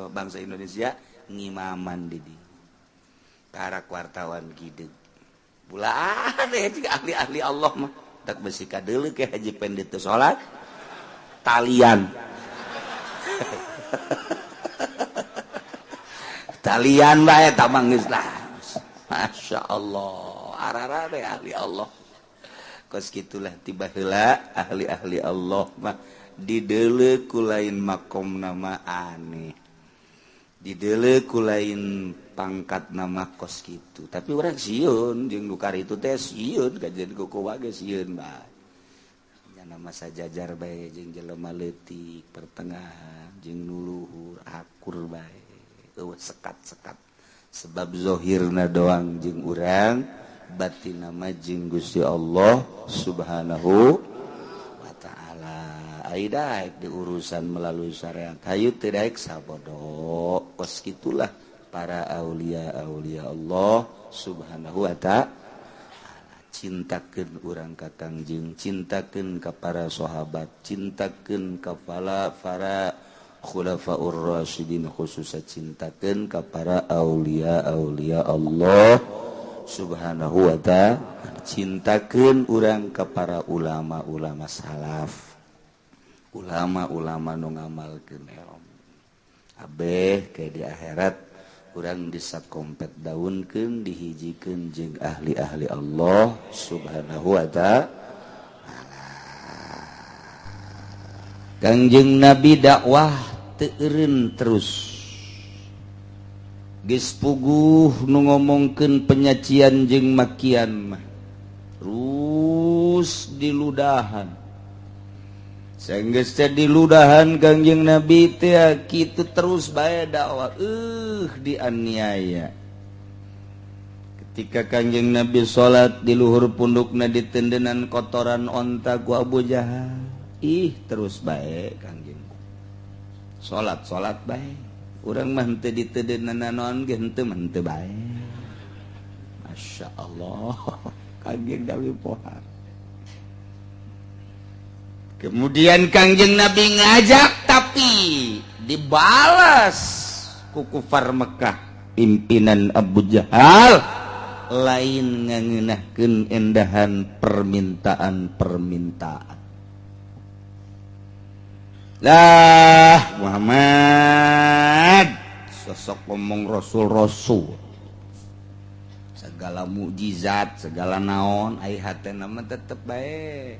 bangsa Indonesia ngimaman di dieu. Karak wartawan gideg. Bulan ya ahli-ahli Allah mah tak besi kadeuleu ke Haji Pendi teu salat talian. Talian bae tamang geus lah. Masya Allah, ararare ahli Allah. Kos kitulah tiba heula ahli-ahli Allah mah dideuleu ku lain makom nama aneh. Dideuleu ku lain pangkat nama kos kitu. Tapi urang sieun jeung nu karitu teh sieun kajian ku kumaha ge sieun bae. Nya nama sajajar bae jeung jelema leutik pertengahan jeung nu luhur akur bae. Eueuh sekat-sekat. Sebab zohirna doang jeung urang, batin nama jeung Gusti Allah Subhanahu wa ta'ala. Ai daek diurusan melalui syariat. Hayu teu daek sabodo. Kos kitulah para aulia-aulia Allah Subhanahu wa ta'ala. Cintakeun urang ka Kangjeng, cintakeun ka para sahabat, cintakeun ka para khulafaur rasyidin, khususnya cintakeun ka para aulia-aulia Allah Subhanahu wa ta'ala. Cintakeun urang ka para ulama-ulama salaf, ulama-ulama nu ngamalkeun ilmu. Abeh ke di akhirat urang disakompet daunkeun, dihijikeun jeung ahli-ahli Allah Subhanahu wa ta'ala. Kangjeng Nabi dakwah teu eureun terus. Geus puguh nu ngomongkeun penyacian jeung makian mah terus diludahan. Sanggeus teh diludahan Kangjeng Nabi teh kitu terus bae dakwah, dianiaya. Ketika Kangjeng Nabi salat di luhur pundukna ditendenan kotoran onta ku Abu Jahal. Ih terus bae Kangjeng. Salat-salat bae. Urang mah henteu ditedenan naon ge henteu mah henteu bae. Masya Allah, Kangjeng Nabi pohar. Kemudian Kangjeng Nabi ngajak tapi dibalas ku kufar Mekah pimpinan Abu Jahal lain ngangeunahkeun endahan permintaan-permintaan. Lah Muhammad sosok ngomong rasul-rasul segala mukjizat segala naon ai hatena mah tetep bae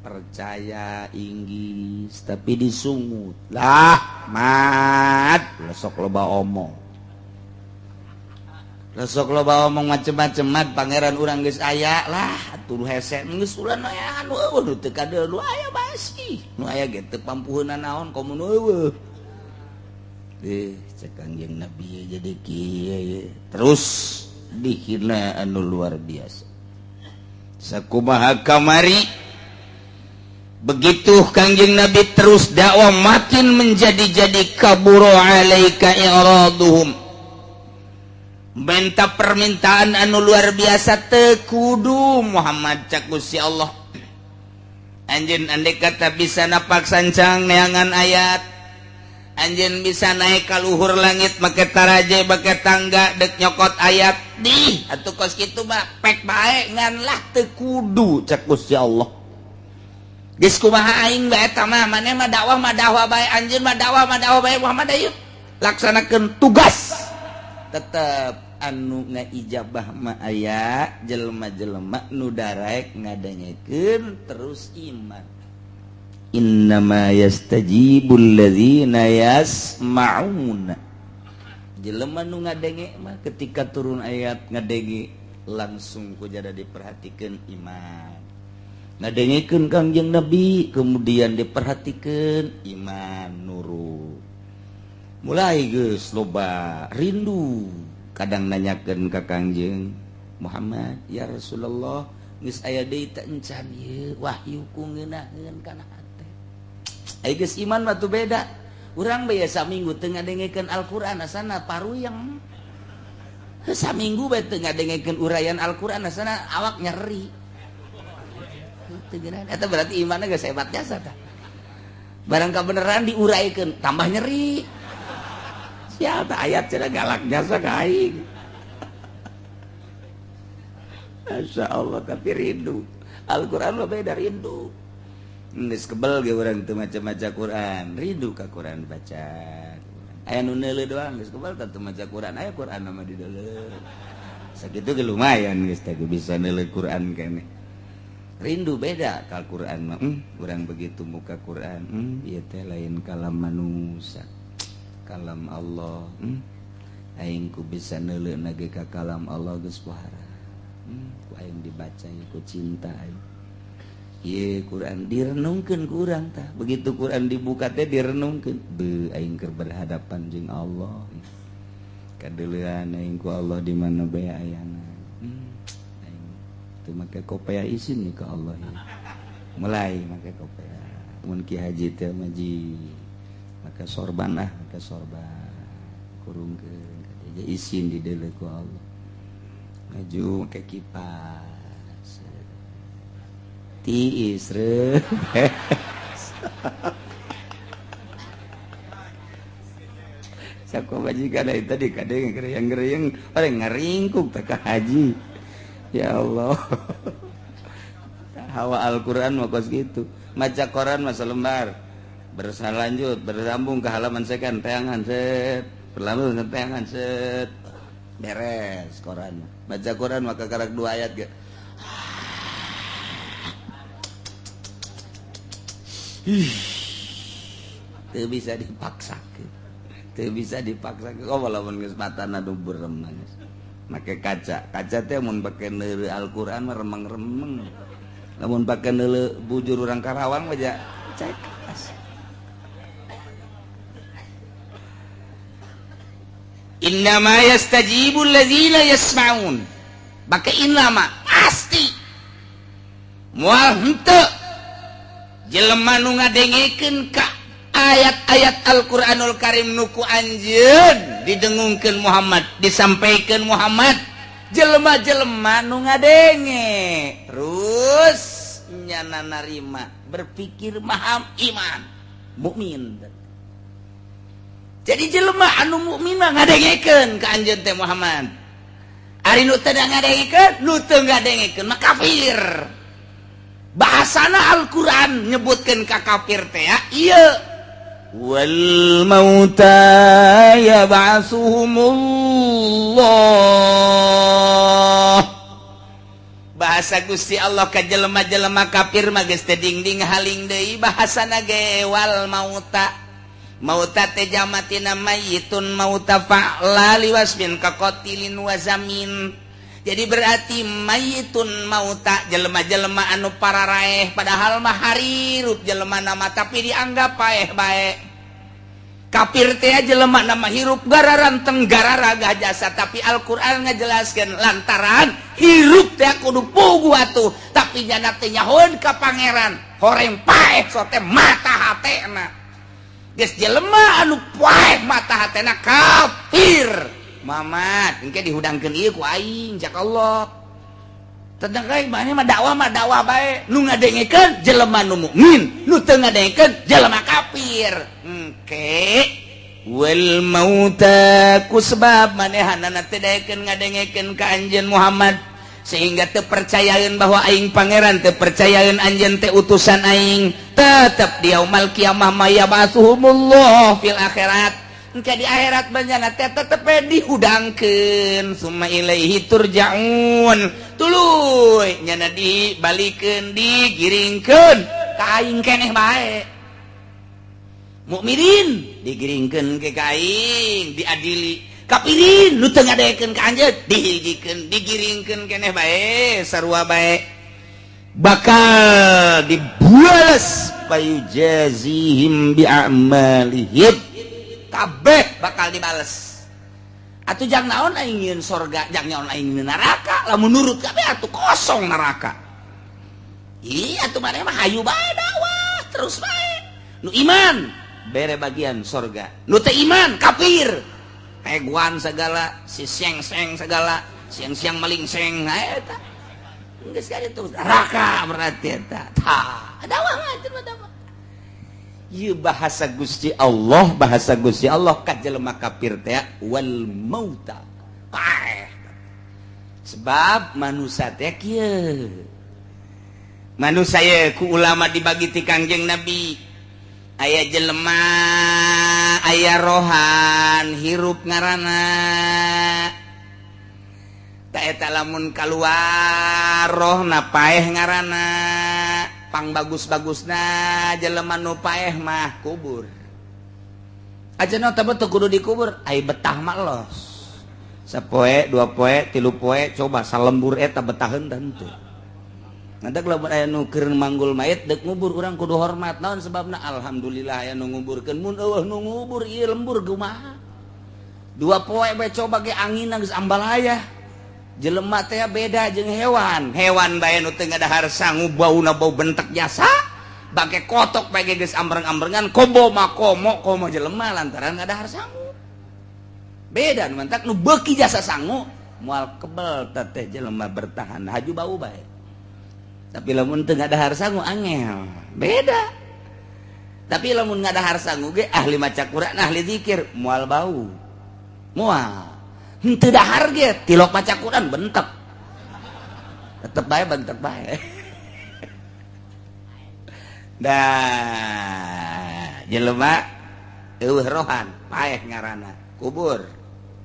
percaya inggis tapi disungut lah mat sok loba omong, sok loba omong macem-macem mat pangeran urang geus aya lah atuh hese geus urang aya anu eueuh teu kadeul nu aya basi nu aya ge teu pampuheunna naon komo nu eueuh. Cek Kangjeng Nabi jadi kieu terus dihina anu luar biasa. Sakumaha kamari begitu Kangjeng Nabi terus dakwah makin menjadi-jadi kaburo alaika i'raduhum. Minta permintaan anu luar biasa teu kudu Muhammad cak Gusti Allah. Anjeun andai kata bisa napak sancang neangan ayat, anjeun bisa naik ka luhur langit make taraje make tangga dek nyokot ayat dih atuh kos kitu mah pek bae ngan lah teu kudu cak Gusti Allah. Geus kumaha aing bae eta mah maneh mah dakwah bae anjeun mah dakwah bae Muhammad ayu laksanakeun tugas. Tetep anu ngaijabah mah aya jelema-jelema nu daraek ngadengekeun terus iman. Innama yastajibul ladzina yasma'una. Jelema nu ngadenge mah ketika turun ayat ngadenge langsung ku jada diperhatikeun iman. Ngadengekeun Kangjeng Nabi kemudian diperhatikeun iman nurut. Mulai geus loba rindu kadang nanyakeun ka Kangjeng Muhammad, ya Rasulullah geus aya deui teh encan ieu wahyu ku ngeunaheun kana hate. Ai geus iman mah tuh beda. Urang bae saminggu teu ngadengekeun Al-Qur'an asana paruyeng. Saminggu bae teu ngadengekeun uraian Al-Qur'an asana awak nyeri. Teu geunaheun eta berarti imanna geus hebat jasa tah. Barang kabeneran diuraikeun tambah nyeri. Siapa ayat cenah galak jasa ka aing. Masya Allah, tapi rindu Al-Quran mah beda, rindu. Geus kebel ge urang teu maca-maca Quran, rindu ka Quran, baca. Aya nu neuleuh doang geus kebel teu maca Quran, aya Quran mah di deuleuh. Sakitu ge lumayan geus teh bisa neuleuh Quran keneh. Rindu beda ka Quran mah. Urang begitu muka Quran, ieu teh lain kalam manusia. Kalam Allah. Aing ku bisa neuleuh ge ka kalam Allah geus pohara. Ku aing dibaca ku cinta aing. Ieu Quran direnungkeun ku urang tah. Begitu Quran dibuka teh direnungkeun. Beuh, aing keur berhadapan jeung Allah. Kadeuleuan aing ku Allah di mana bae ayana. Aing teu make kopea isin nih ka Allah ya. Mulai make kopea. Mun Ki Haji teh maji maka sorban ah, maka sorban. Kurungkeun ka isin dideuleuh ku Allah. Maju ke kipas. Tiis reuh. Saku majikan eta tadi kadang gereyang-gereyang paling ngaringkuk teh ka haji. Ya Allah. Hawa Al-Qur'an mah kos kitu. Maca Quran mah selembar. Berlanjut, bersambung ke halaman sekian teangan set, berlanjut ke teangan set. Beres Quran. Baca Quran maka karak 2 ayat ge. Teu bisa dipaksakeun. Teu bisa dipaksakeun. Oh walaupun geus matana dubur remang. Make kaca. Kaca teh mun pake neuleuh Al-Qur'an mah remeng-remeng. Lamun pake neuleuh bujur urang Karawang mah ja cekas. Innama yastajibul ladzina yasma'un. Bake innama pasti. Moal henteu jelema nu ngadengekeun ka ayat-ayat Al-Qur'anul Karim nu ku anjeun didengungkeun Muhammad, disampaikeun Muhammad, jelema-jelema nu ngadenge terus nyana narima, berpikir maham iman, mukmin. Jadi jelema anu mukmin mah ngadengekeun ka anjeun teh Muhammad. Ari nu teu ngadengekeun, nu teu ngadengekeun mah kafir. Bahasana Al-Qur'an nyebutkeun ka kafir teh ya, ieu wal mauta yab'atsuhumullah. Bahasa Gusti Allah ka jelema-jelema kafir mah geus teh dingding haling deui bahasana ge wal mauta. Mauta teh jamatina mayyitun mauta fa'la liwasmin kaqatilin wa zamin. Jadi berarti mayitun mauta jelema-jelema anu pararaeh padahal mah harirup jelema nama tapi dianggap paeh bae. Kafir teh jelema nama hirup gararanteng gararagah jasa tapi Al-Qur'an ngajelaskeun lantaran hirup teh kudu puguh atuh tapi jana teh nyahoeun ka pangeran horeng paeh sote mata hatena. Geus jelema anu paeh mata hatena kafir. Mamat, engke dihudangkeun ieu ku aing cak Allah. Tentang aing mah dakwah bae. Nu ngadengekeun jelema nu mukmin, nu teu ngadengekeun jelema kafir. Engke wal mauta ku sebab manehanana teu daekeun ngadengekeun ka anjeun Muhammad sehingga teu percayaeun bahwa aing pangeran, teu percayaeun anjeun teh utusan aing, tetep di yaumul kiamah mayabasuhumullah fil akhirat. Engke di akhirat banjana teh tetep dihudangkeun summa ilaihi turja'un. Tuluy nyana dibalikeun digiringkeun ka aing keneh bae. Mukminin digiringkeun ke ka aing diadili. Kafirin nu teu ngadekeun ka anjeun dihijikeun digiringkeun keneh bae sarua bae. Bakal dibuales payujazihim bi'amalihim. Kabeh bakal dibales. Atuh jang naon aing nyieun sorga, jang naon aing nyieun neraka, lamun nurut kabeh atuh kosong neraka. Iya atuh maneh mah hayu bae dakwah terus bae. Nu iman bere bagian sorga, nu teu iman kafir. Peguan segala, si seng-seng segala, siang-siang maling seng eta. Geus ka ditu neraka berarti eta. Tah, dakwah mah atuh dakwah. Ieu bahasa Gusti Allah, bahasa Gusti Allah ka jelema kafir teh wal mauta. Paeh. Sebab manusia teh kieu. Manusia ye ku ulama dibagi ti Kangjeng Nabi. Aya jelema, aya rohan, hirup ngaranna. Ta eta lamun kaluar rohna paeh ngaranna. Pang bagus-bagusna jelema nu paeh mah kubur. Aja teu kudu dikubur, ai betah mah los. Sapoe, dua poe, tilu poe, coba salembur eta betaheun teu. Ngantak lamun aya nu keur manggul mayit deuk ngubur urang kudu hormat. Naon sebabna? Alhamdulillah aya nu nguburkeun, mun eueuh nu ngubur ieu lembur kumaha. Dua poe bae coba ge anginna geus ambalaya. Jelema teh beda jeung hewan. Hewan bae nu teu ngadahar sangu bauna bau bentek jasa. Bangke kotok bae geus ambreng-ambrengan kobo mah komo komo jelema lantaran ngadahar sangu. Beda nu mantak nu beuki jasa sangu moal kebel teh jelema bertahan haju bau bae. Tapi lamun teu ngadahar sangu angel. Beda. Tapi lamun ngadahar sangu ge ahli maca Quran, ahli zikir moal bau. Moal. Henteu dahar ge tilok maca Quran bentek. Tetep bae bentek bae. Dah jelema eueuh rohan paeh ngaranna kubur.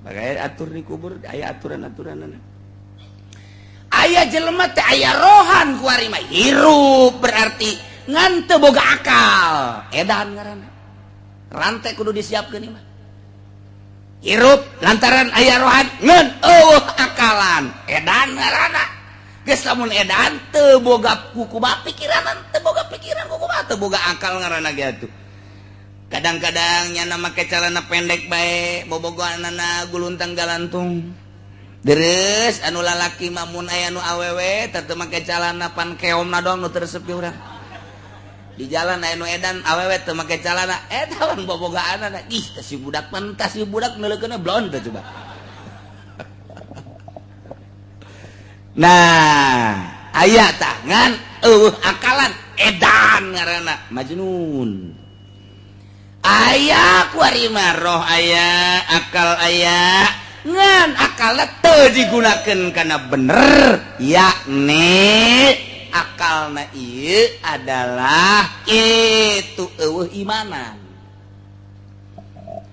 Bagai atur di kubur aya aturan-aturanna. Aya jelema teh aya rohan kuari mah hirup berarti ngan teu boga akal. Edan ngaranna. Rantai kudu disiapkeun ieu mah. Hirup lantaran aya rohan ngan eueuh akalan. Edan ngaranna. Geus lamun edan teu boga kukumaha pikiran, teu boga pikiran kukumaha, teu boga akal ngaranna ge atuh. Kadang-kadang nyana make celana pendek bae, bobogohanana guluntang galantung. Deres anu lalaki mah mun aya nu awewe teu make celana pan keomna doang nu teu resep ge urang. Di jalan aya nu edan awewe teu make celana, eta pan bobogohanana. Ih, teh si budak pan tah si budak neuleukeunna blon teh coba. Nah, aya tangan eueuh akalan edan ngaranna majnun. Aya kuari mah roh aya, akal aya, ngan akalna teu digunakeun kana bener, yakni akalna ieu adalah kitu eueuh imanan.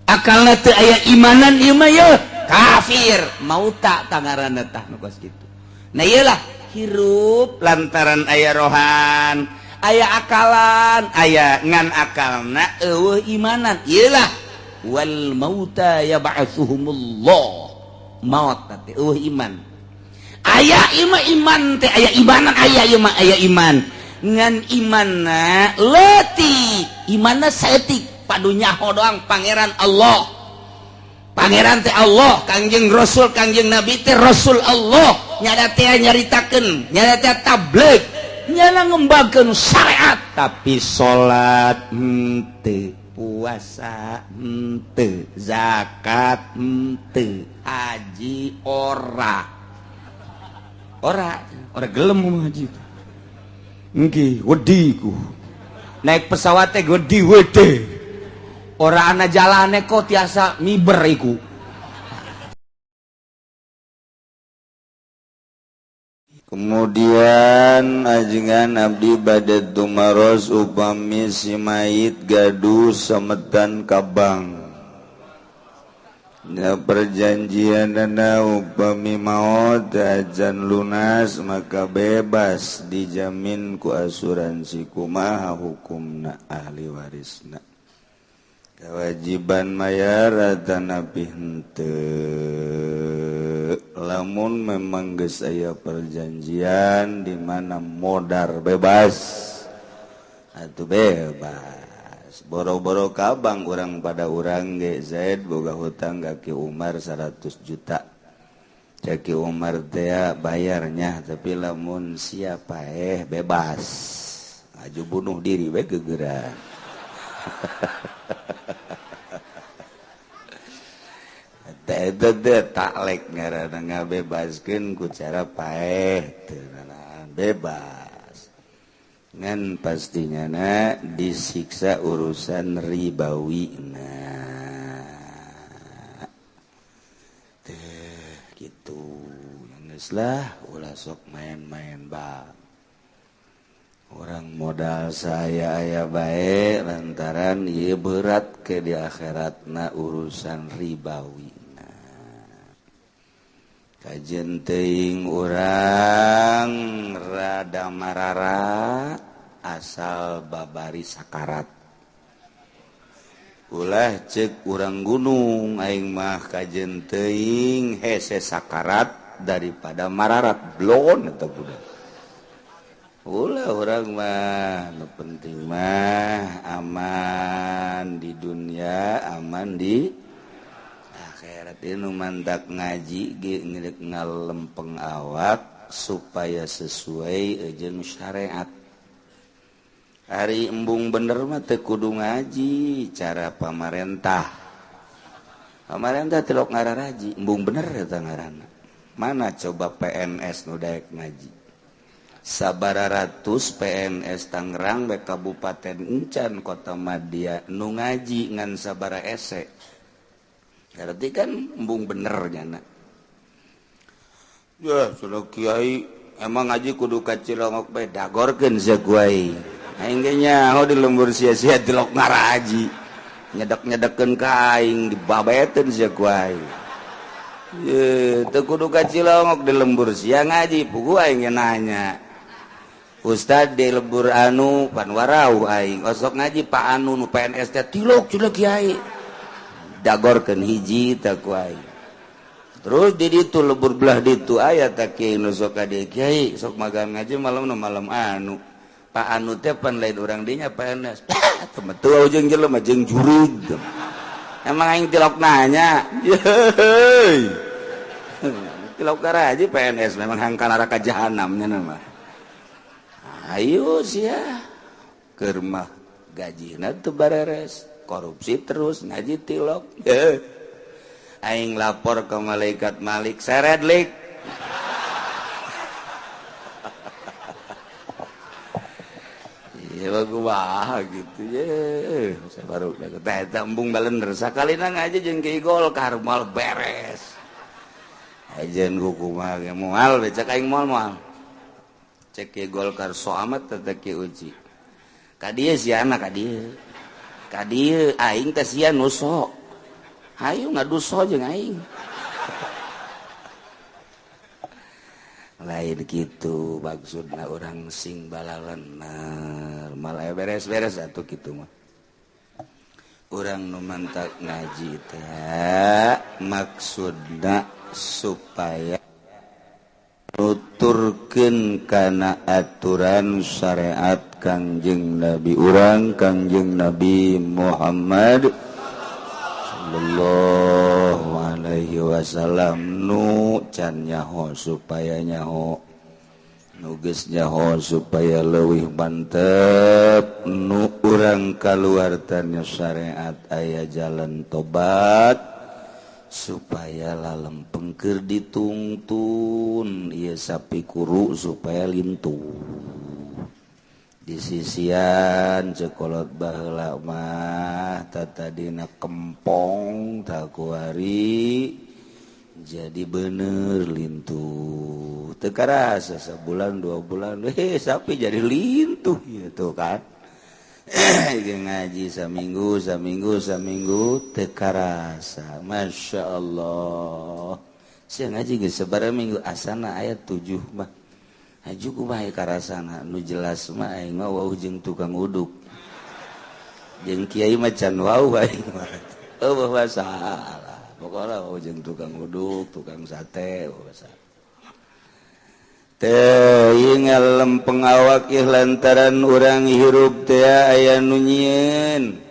Akalna teu aya imanan ieu mah yeuh kafir, mauta tangaranna tah nu kos kitu. Nah iyalah hirup lantaran aya rohan, aya akalan, aya ngan akalna eueuh imanan. Iyalah wal mauta yab'atsuhumullah. Maut teh eueuh iman. Aya ieu mah iman teh aya imanan, aya ieu mah aya iman. Ngan imanna leutik, imanna saeutik, padu nyaho doang pangeran Allah. Pangeran teh Allah, Kangjeng Rasul, Kangjeng Nabi teh Rasul Allah. Nyada teh nyaritakeun, nyada teh tabligh, nyana ngembangkeun syariat, tapi salat henteu, puasa henteu, zakat henteu, haji ora. Ora, ora gelem haji. Nggih, wedi ku. Naik pesawat teh wedi wedi. Ora ana jalane kok tiasa miber iku. Kemudian ajengan abdi bade tumaros upami si mayit gaduh sametan kabang. Ya perjanjianana upami maot ajan lunas maka bebas dijamin ku asuransi kumaha hukumna ahli warisna. Kewajiban mayar atanapi henteu. Lamun memang geus aya perjanjian di mana modar bebas atuh bebas. Boro-boro kabang urang pada urang ge Zaid boga hutang ka Ki Umar 100 juta. Cek Ki Umar teh bayarnya tapi lamun siapa bebas. Aju bunuh diri we gegeran. Taklek ngaranna ngabebaskeun ku cara paeh teu bebas. Ngan pastinya na disiksa urusan ribawi na. Teh kitu. Geus lah ulah sok main-main ba. Orang modal saya aya bae lantaran ieu berat ke di akhiratna urusan ribawi. Kajen teuing urang rada marara asal babari sakarat. Ulah cek urang gunung aing mah kajen teuing hese sakarat daripada mararat blon eta budak. Ulah urang mah nu penting mah aman di dunia, aman di akhirat. Nu mantak ngaji ge ngeurek ngalempeng awak supaya sesuai jeung syariat. Ari embung bener mah teu kudu ngaji cara pamarentah. Pamarentah tilok ngararaji, embung bener eta ngaranna. Mana coba PNS nu daek ngaji? Sabara ratus PNS Tangerang bae kabupaten encan kota Madya nu ngaji ngan sabara ese. Berarti kan embung bener nyana. Ya sudah kiai emang ngaji kudu ka Cilongok bae dagorkeun sia kuai. Aing ge nyaho di lembur sia-sia tilok ngaraji. Nyedek-nyedekeun ka aing dibabeteun sia kuai. Ye teu kudu ka Cilongok di lembur sia ngaji puguh aing ge nanya. Ustad di lembur anu pan warau aing osok ngaji Pak anu nu PNS teh tilok cenah kiai. Dagorkeun hiji teh ku aing. Terus di ditu lebur belah ditu aya teh kiai nu sok ka dieu kiai sok magang ngaji malam nu malam anu. Pak anu teh pan lain urang dinya PNS. Teu jeung jelema jeung jurig. Emang aing tilok nanya. Yeuh. Tilok karaji PNS memang hangka neraka jahanam nya mah. Ayo sia keur mah gajina teu bareres. Korupsi terus ngaji tilok. Aing lapor ke malaikat Malik seret lik. Iya kumaha gitu ye. Saya baru teh eta embung balender sakalina ngaji jeung Ki Golkar moal beres. Ajeun kumaha ge moal we cek aing moal moal. Cek Ki Golkar so amat teh Ki Uci. Ka dieu siana ka dieu. Ka dieu aing teh sia nu sok. Hayu ngaduso jeung aing. Lain kitu maksudna urang sing balalener malah beres-beres atuh kitu mah. Urang nu mantak ngaji teh maksudna supaya nuturkeun kana aturan syariat Kangjeng Nabi urang Kangjeng Nabi Muhammad sallallahu alaihi wasallam nu can nyaho supaya nyaho nu geus nyaho supaya leuwih mantep nu urang kaluar tanya syariat aya jalan tobat supaya lalempeng keur ditungtun ieu sapi kuru supaya lintuh. Di sisian cekolot baheula mah tatadina kempong takuari jadi bener lintuh teu karasa sabulan 2 bulan sapi jadi lintuh gitu kan. Ngaji saminggu saminggu saminggu teu karasa Masya Allah. Sia ngaji geus sabaraha minggu asana aya 7 mah. Haju kumaha karasana nu jelas mah aing mah wau jeung tukang uduk. Jeung kiai mah can wau aing mah. Eueuh masalah. Pokona wau jeung tukang uduk, tukang sate eueuh masalah. Teu ieu ngalempeng awak ieu lantaran urang hirup teh aya nu nyieun.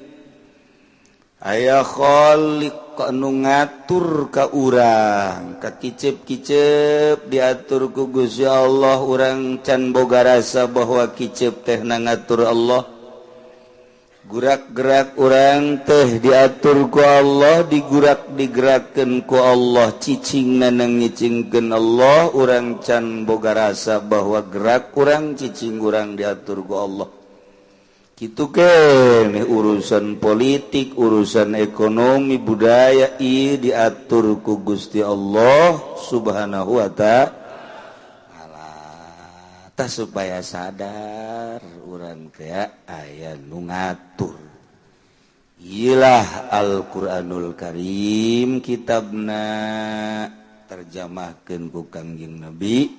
Aya khaliq nu ngatur ka urang, ka kicep-kicep diatur ku Gusti Allah urang can boga rasa bahwa kicep teh na ngatur Allah. Gurak-gerak urang teh diatur ku Allah, digurak digerakkeun ku Allah, cicingna ngicingkeun Allah, urang can boga rasa bahwa gerak urang cicing urang diatur ku Allah. Kitu keneh urusan politik, urusan ekonomi, budaya ieu diatur ku Gusti Allah Subhanahu wa ta'ala. Tah supaya sadar urang teh aya nu ngatur. Iyalah Al-Qur'anul Karim kitabna terjemahkeun ku Kangjeng Nabi,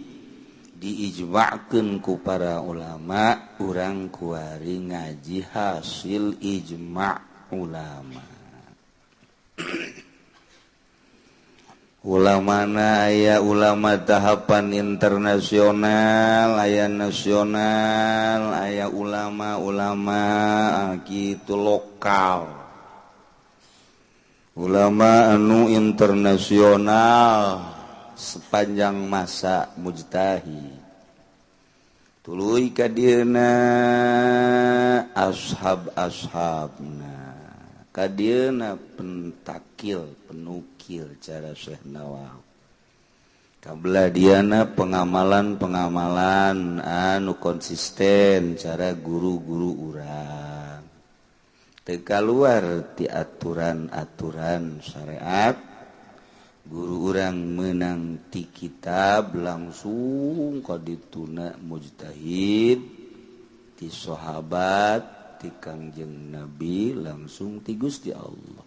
diijma'keun ku para ulama, urang kuari ngaji hasil ijma' ulama. Ulamana aya ulama tahapan internasional, aya nasional, aya ulama-ulama kitu lokal. Ulama anu internasional sepanjang masa mujtahid. Tuluy ka dieuna ashab-ashabna. Kadieuna pentakil, penukil cara Syekh Nawawi. Kabelah diana pengamalan-pengamalan anu konsisten cara guru-guru urang. Teu kaluar ti aturan-aturan syariat, guru urang menang ti kitab langsung ka dituna mujtahid, ti sahabat, ti Kangjeng Nabi, langsung ti Gusti Allah.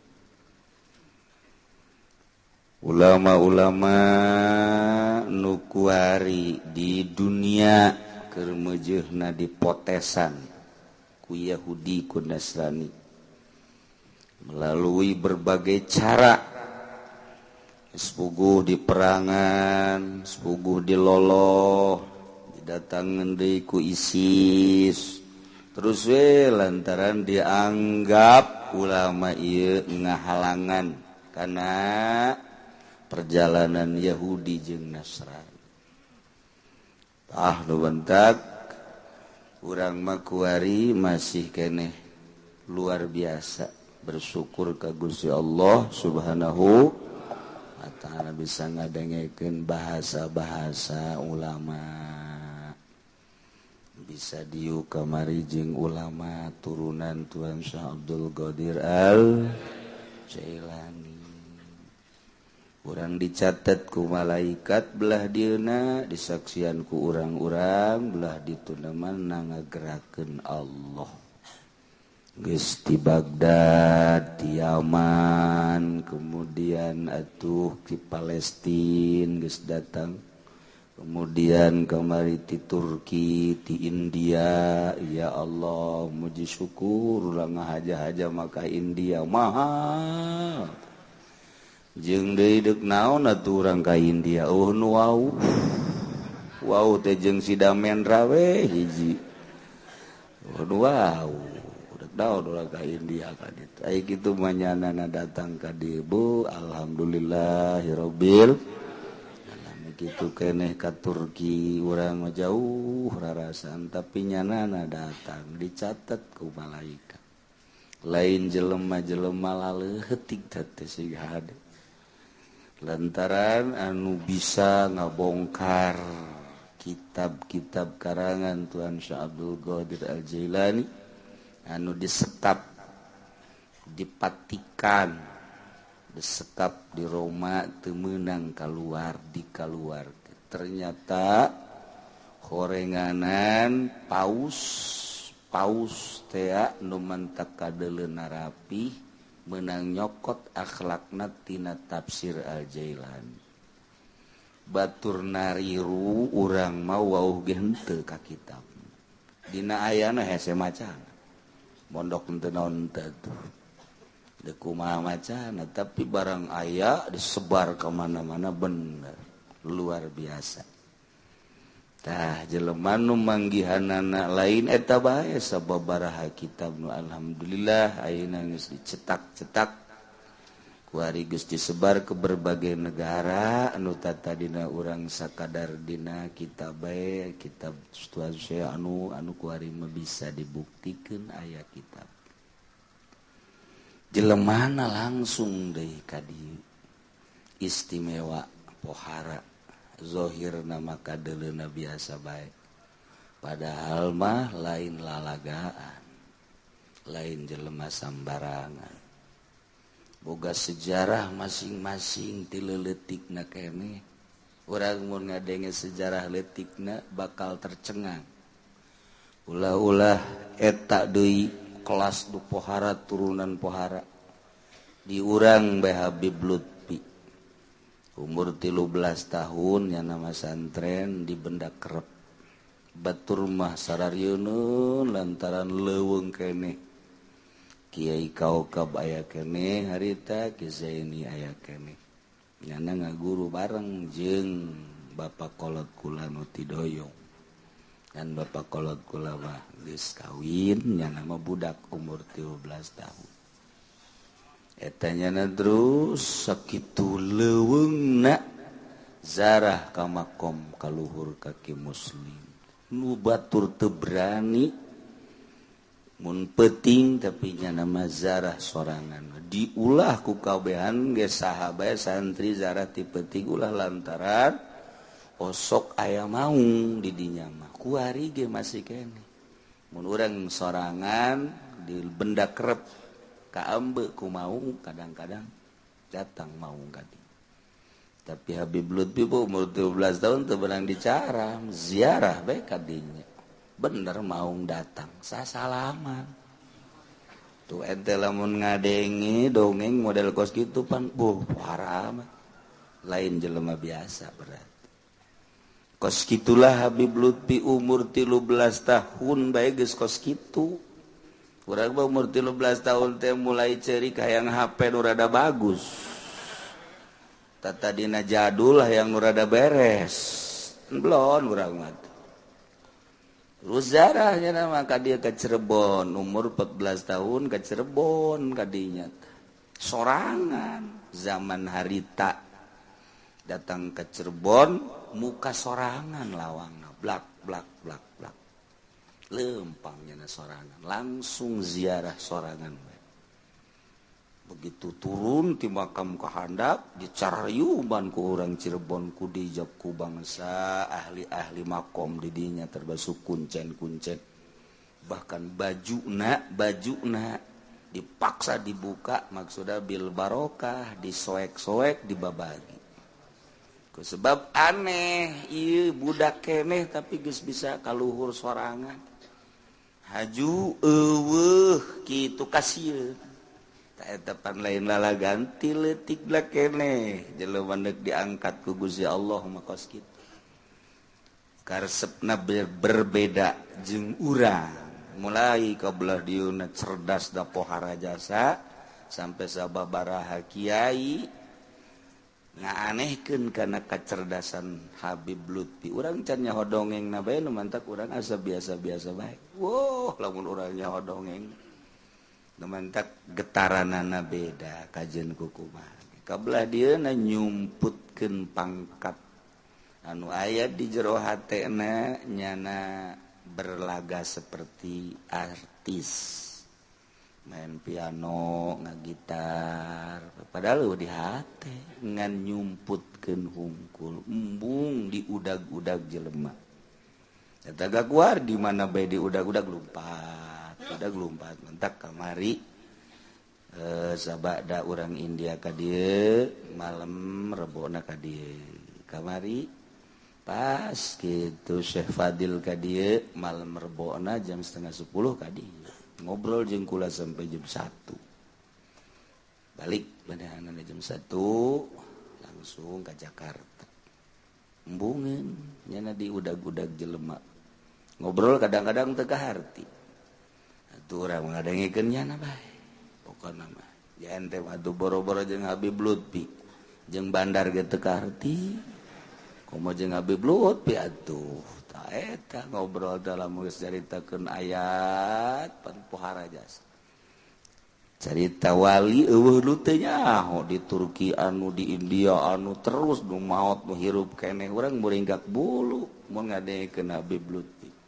Ulama-ulama nu kuari di dunia keur meujeuhna dipotesan ku Yahudi ku Nasrani melalui berbagai cara, sepuguh di perangan, sepuguh di loloh, didatangan deui ku ISIS. Terus we lantaran dianggap ulama ieu ngahalangan karena perjalanan Yahudi jeung Nasrani. Tah nu bentak urang mah kuari masih keneh luar biasa bersyukur ka Gusti Allah Subhanahu wa ta'ala bisa ngadengekeun bahasa-bahasa ulama. Bisa diu kamari jeung ulama turunan Tuan Syekh Abdul Qadir Al Jailani. Urang dicatat ku malaikat belah dieuna, disaksian ku urang-urang belah dituna mah ngagerakeun Allah. Geus di Baghdad, di Yaman, kemudian atuh di Palestina geus datang. Kemudian kemari di Turki, di India, ya Allah, muji syukur urang ngahaja-haja maka India mahal. Jeung deui deuk naon atuh urang ka India, eueuh nu wau. Wau teh jeung si Damendra we hiji. Eueuh nu wau, deuk naon urang ka India ka ditu. Ai kitu mah nyanana datang ka dieu, Bu, alhamdulillahirabbil. Gitu keneh ka Turki urang mah jauh rarasan tapi nyanana datang dicatat ku malaikat. Lain jelema-jelema laleutik teh siga hade. Lantaran anu bisa ngabongkar kitab-kitab karangan Tuan Syekh Abdul Qadir Al Jailani anu disekap, dipatikan, disekap di Roma teu meunang kaluar, dikaluar. Ternyata horenganan paus paus tea nu mantak kadeuleuna rapi meunang nyokot akhlakna tina tafsir Al Jailani. Batur nariru urang mah wauh ge henteu ka kitab. Dina ayana hese macana. Mondok henteu naon teh tuh. Kumaha macana, tapi barang aya disebar kemana-mana bener luar biasa. Tah jelema nu manggihanana lain eta bae sababaraha kitab nu alhamdulillah ayeuna geus dicetak-cetak kuari geus disebar ke berbagai negara anu tatadina urang sakadar dina kitab bae kitab Tuan Syekh anu anu kuari mah bisa dibuktikeun aya kitab. Jelemana langsung deui ka dieu istimewa pohara zohirna maka kadeuleuna biasa bae padahal mah lain lalagaan, lain jelema sambarangan, boga sejarah masing-masing ti leuletikna keneh. Urang mun ngadenge sejarah leutikna bakal tercengang. Ulah-ulah eta deui kelas du pohara turunan pohara. Diurang bae Habib Lutfi. Umur 13 tahun nya nama santren di Benda Kerep. Batur mah sararieun lantaran leuweung keneh. Kiai Kaukab aya keneh harita, Ki Zaini aya keneh. Nyana ngaguru bareng jeung Bapak Kolot kula nu tidoyong. Dan Bapak Kolot kula mah geus kawin, nyana mah budak umur 13 tahun. Eta nyana terus sakitu leuweungna zarah ka makom kaluhur kaki muslim. Nu batur teu berani mun penting tapi nyana mah zarah sorangan diulah ku kabehan ge saha bae santri zarah ti peuting ulah lantaran osok aya maung di dinya mah kuari ge masih keneh mun urang sorangan di benda kerep kaambe ku maung kadang-kadang datang maung ka dieu. Tapi Habib Lutfi umur 13 tahun teu beunang dicaram ziarah bae ka dinya. Bener maung datang sasalaman tuh ente lamun ngadenge dongeng model kos kitu pan buh parah mah lain jelema biasa berarti kos kitulah Habib Lutfi umur 13 tahun bae geus kos kitu. Urang mah umur 13 tahun teh mulai ceurik hayang HP nu rada bagus, tatadina jadul hayang nu rada beres belon urang mah. Ruzarahnya nama ka dia ke Cirebon umur 14 tahun ke Cirebon kadinya sorangan zaman harita datang ke Cirebon muka sorangan lawangna blak blak blak blak lempangnya sorangan langsung ziarah sorangan. Begitu turun ti makam kahandap dicaryuban ku urang Cirebon ku dijab ku bangsa ahli-ahli makom di dinya termasuk kuncen-kuncen bahkan bajuna dipaksa dibuka maksudna bil barokah disoek-soek dibabagi. Ku sebab aneh ieu budak keneh tapi geus bisa kaluhur sorangan haju eueuh kitu kasieun. Eta pan lain lala ganti leutik lah keneh jelema deuk diangkat ku Gusti Allah mah kos kitu karesepna berbeda jeung urang mulai ka belah dieuna cerdas da pohara jasa sampai sababaraha kiai ngaanehkeun kana kacerdasan Habib Lutfi. Urang can nyaho dongengna bae nu mantak urang asa biasa-biasa bae. Woh lamun urang nyaho dongeng mantak getaranana beda kajen kukumaha kabelah dieuna nyumputkeun pangkat anu aya di jero hatena nyana berlaga seperti artis main piano ngagitar padahal di hate ngan nyumputkeun hungkul embung di udag-udag jelema eta gaguar di mana bae di udag-udag lumpat udah gelumpat mentak kamari sabada urang India ka dieu malam rebona ka dieu kamari pas kitu Syekh Fadil ka dieu malam rebona jam 9:30 ka dieu ngobrol jeung kula sampai jam 1 balik badahanana jam 1 langsung ka Jakarta embungeun nyana di udag-udag jelema ngobrol kadang-kadang teu kaharti. Atuh urang ngadengikeun nyana bae pokona mah ya ente atuh boro-boro jeung Habib Lutfi jeung bandar ge teu kaharti komo jeung Habib Lutfi atuh ta eta ngobrol dalam geus caritakeun ayat pan pohara jasa carita wali eueuh nu teu nyaho di Turki anu di India anu terus nu maot nu hirup keneh urang muringgak bulu mun ngadengikeun Habib Lutfi.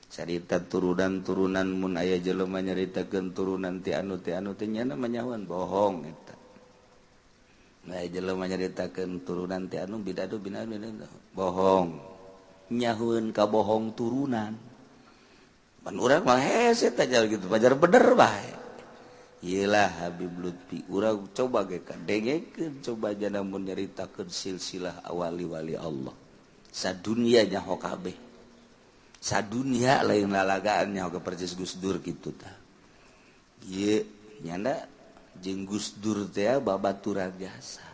Carita turunan-turunan mun aya jelema nyaritakeun turunan ti anu teh nyana manyahoan bohong eta. Aya jelema nyaritakeun turunan ti anu bidadu binadu bohong. Nyahueun ka bohong turunan. Pan urang mah hese teh gitu pajar bener bae. Iyalah Habib Lutfi urang coba ge kadengekeun coba jana mun nyaritakeun silsilah wali-wali Allah sadunia nyaho kabeh sadunia lain lalagaan nyaho ke persis Gus Dur kitu tah ieu nyanda jeung Gus Dur teh babaturan jasa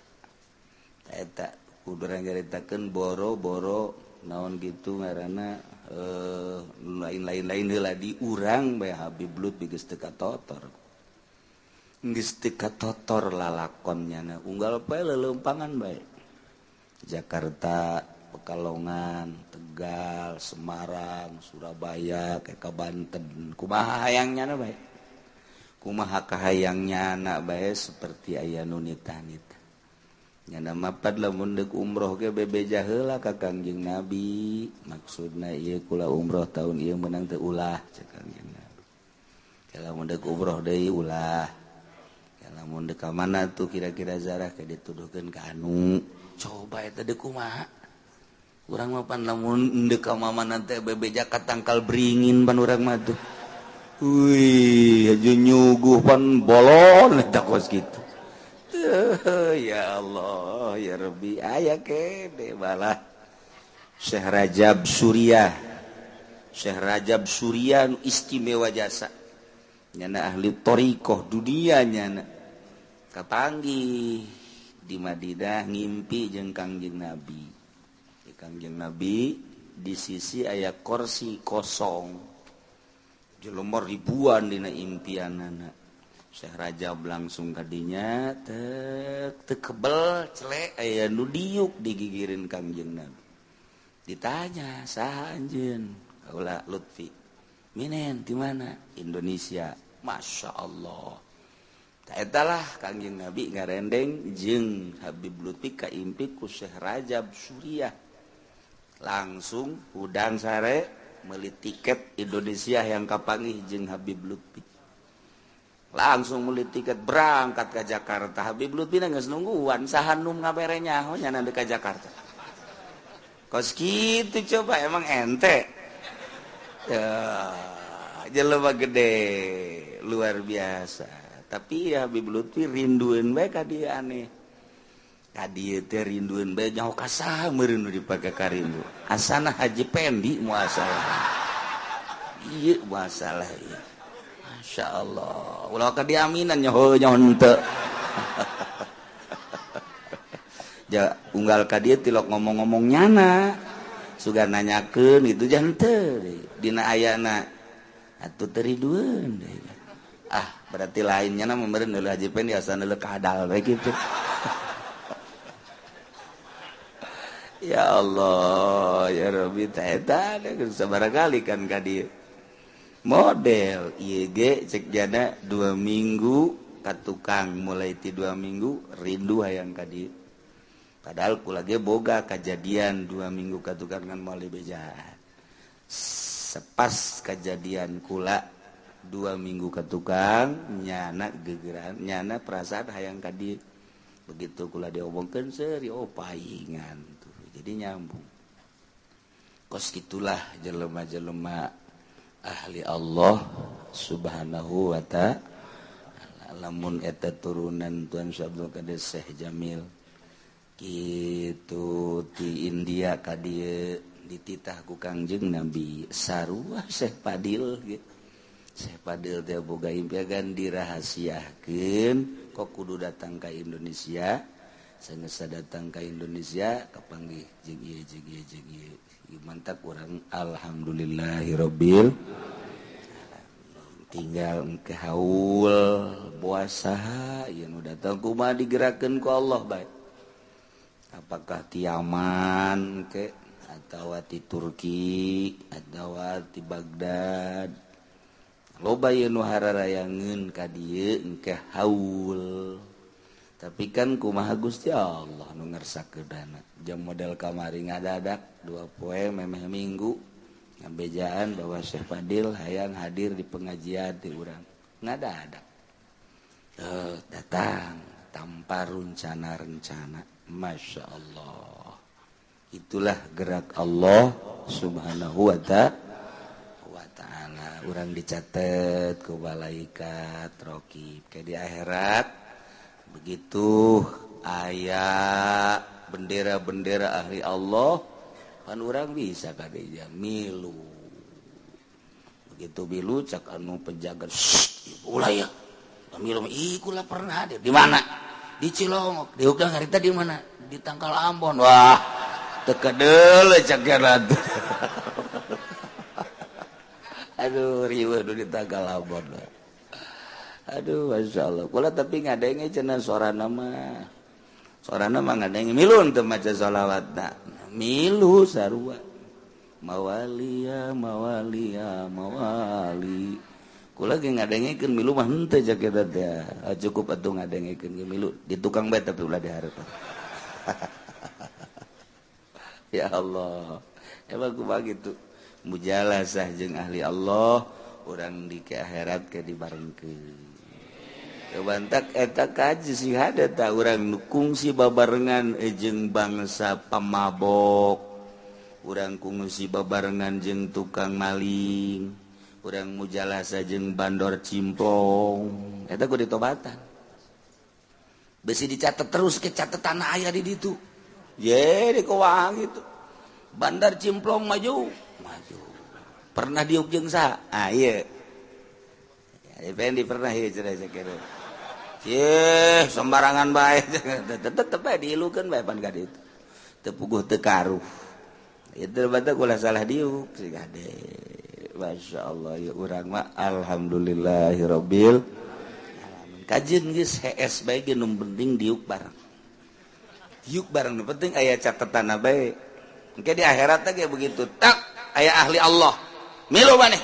eta kudu urang nyaritakeun boro-boro naon gitu ngaranna lain-lain lain heula di urang bae Habib Lutfi geus teu katotor geus teu katotor lalakonnya na unggal poe leuleumpangan bae Jakarta, Pekalongan, Tegal, Semarang, Surabaya, ke Banten kumaha hayangnya na bae kumaha kahayangnya na bae seperti aya nu nitah-nitah nyana mapad lamun deuk umroh ge bebeja heula ka Kangjeng Nabi maksudna ieu kula umroh tahun ieu meunang teu ulah cek Kangjeng Nabi lamun deuk umroh deui ulah lamun deuk ka mana tuh kira-kira zarah ke dituduhkeun ka anu coba eta deuk kumaha urang mah pan lamun deuk ka mana teh bebeja ka tangkal beringin pan urang mah tuh wih aju nyuguh pan bolon eta kos kitu. Ya Allah ya Rabbi aya kene balah Syekh Rajab Suriah Syekh Rajab Suriah istimewa jasa nyana ahli thariqah dunia nyana kapanggih di Madinah ngimpi jeung Kangjeng Nabi di Kangjeng Nabi di sisi aya kursi kosong jelema ribuan dina impianana Syekh Rajab langsung kadinya tek tekebel celek aya nu diuk digigirin Kangjeng Nabi ditanya saha anjeun kaula Lutfi minen di mana Indonesia Masya Allah eta lah Kangjeng Nabi ngarendeng jeung Habib Lutfi kaimpi ku Syekh Rajab Suriah langsung hudang sare meuli tiket Indonesia yang kapanggih jeung Habib Lutfi langsung beli tiket berangkat ke Jakarta. Habib Lutfi geus nungguan saha nu ngabere nyaho nya ka Jakarta kos kitu coba emang ente ya jelema gede luar biasa tapi ya Habib Lutfi rindueun bae ka dieu aneh ka dieu teh rindueun bae nyaho ka saha meureun nu dipake karindu asana Haji Pendi muasalah ieu masalah ieu Masya Allah ulah ka diaminan nyaho nyaho henteu ja unggal ka dieu tilok ngomong-ngomong nyana sugan nanyakeun itu jangan henteu dina ayana atuh teu ridueun ah berarti lainnya na meureun deuleu Haji Pendi asana deuleu kadal we kitu ya Allah ya Rabbi ta eta sabaraha kali kan ka dieu model IEG cek jana 2 minggu ka tukang mulai ti 2 minggu rindu hayang ka dieu padahal kula ge boga kajadian 2 minggu ka tukang kan moal dibejaan sepas kajadian kula 2 minggu ka tukang nyana gegeran nyana perasaan hayang ka dieu begitu kula diomongkeun seuri oh paingan tuh jadi nyambung kos kitulah jelema-jelema ahli Allah subhanahu wa ta'ala lamun eta turunan Tuan Syekh Abdul Qadir Syekh Jamil kitu ti India ka dieu dititah ku Kangjeng Nabi sarua Syekh Padil gitu Syekh Padil teh boga impian dirahasiakeun kok kudu datang ka Indonesia sanggeus datang ka Indonesia kapanggih jeung ieu jeung ieu jeung ieu mantap urang alhamdulillahirabbil tinggal engke haul puasa ieu nu datang kumaha digerakkeun ku Allah bae apakah ti Yaman ke atawa ti Turki atawa ti Baghdad loba ieu nu hararayangeun ka dieu engke haul tapi kan kumaha Gusti Allah nu ngersakeunana jam model kamari ngadadak 2 poe memeh minggu ngabejaan bahwa Syekh Fadil hayang hadir di pengajian di urang ngadadak datang tanpa rencana-rencana Masya Allah itulah gerak Allah subhanahu wa ta'ala. taala. Urang dicatet ku malaikat raqib ke di akhirat. Begitu aya bendera-bendera ahli Allah kan urang bisa kadeja milu. Begitu milu cak anu penjaga, ulah ya. Milu ih kula pernah hadir. Di mana? Di Cilongok. Di Ugang harita di mana? Di Tangkal Ambon. Wah, teu kedeul cak atuh. Aduh, riweuh di Tangkal Ambon. Aduh, Masya Allah. Kula tapi ngadenge cenah sorana mah. Sorana mah ngadenge milu teu maca sholawatna. Milu sarua. Mawalia, mawalia, mawali. Kula ge ngadengekeun milu mah henteu cak eta teh. Cukup atuh ngadengekeun ge milu di tukang bae tapi ulah dihareupan. Ya Allah. Emang kumaha kitu? Mujalasah jeung ahli Allah urang di ke akhirat ke dibarengkeun. Bantak eta kaji sih ada tak urang nu kungsi babarengan jeung bangsa pamabok, urang kungsi babarengan jeung tukang maling, urang mujalasa jeung bandor cimplong, eta kudu ditobatan. Besi dicatat terus ke catatan aya di ditu. Ye di kowang gitu. Bandar cimplong maju, maju. Pernah diuk jeung saha? Ah ieu. Ya Fendi pernah ieu cenah sakieu. Yeh, sembarangan bae. Tetep bae diilukeun bae pan ka ditu. Teu puguh teu karuh. Itu bae ulah salah diuk sih gade. Masya Allah ya urang mah alhamdulillahirabbil alamin. Kajeun geus hees bae ge nu penting diuk bareng. Diuk bareng nu penting aya catetanna bae. Engke di akhirat teh ge begitu. Tak aya ahli Allah. Milu maneh.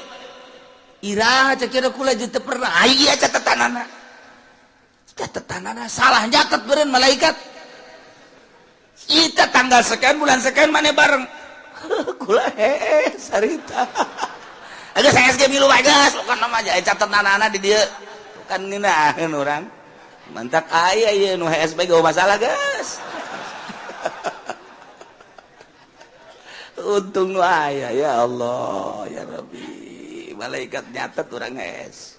Iraha cek kula jeung teu pernah aya catetanana. Catetanana salah nyatet beureun malaikat. Kita tanggal sekian bulan sekian maneh bareng. Kula hees harita. Geus hees ge milu bae geus bukan nama aja catetanana di dieu. Bukan ngeunaheun urang. Mantak aya ieu nu hees bae geuh masalah geus. Untung nu aya ya Allah ya Rabbi. Malaikat nyatet urang hees.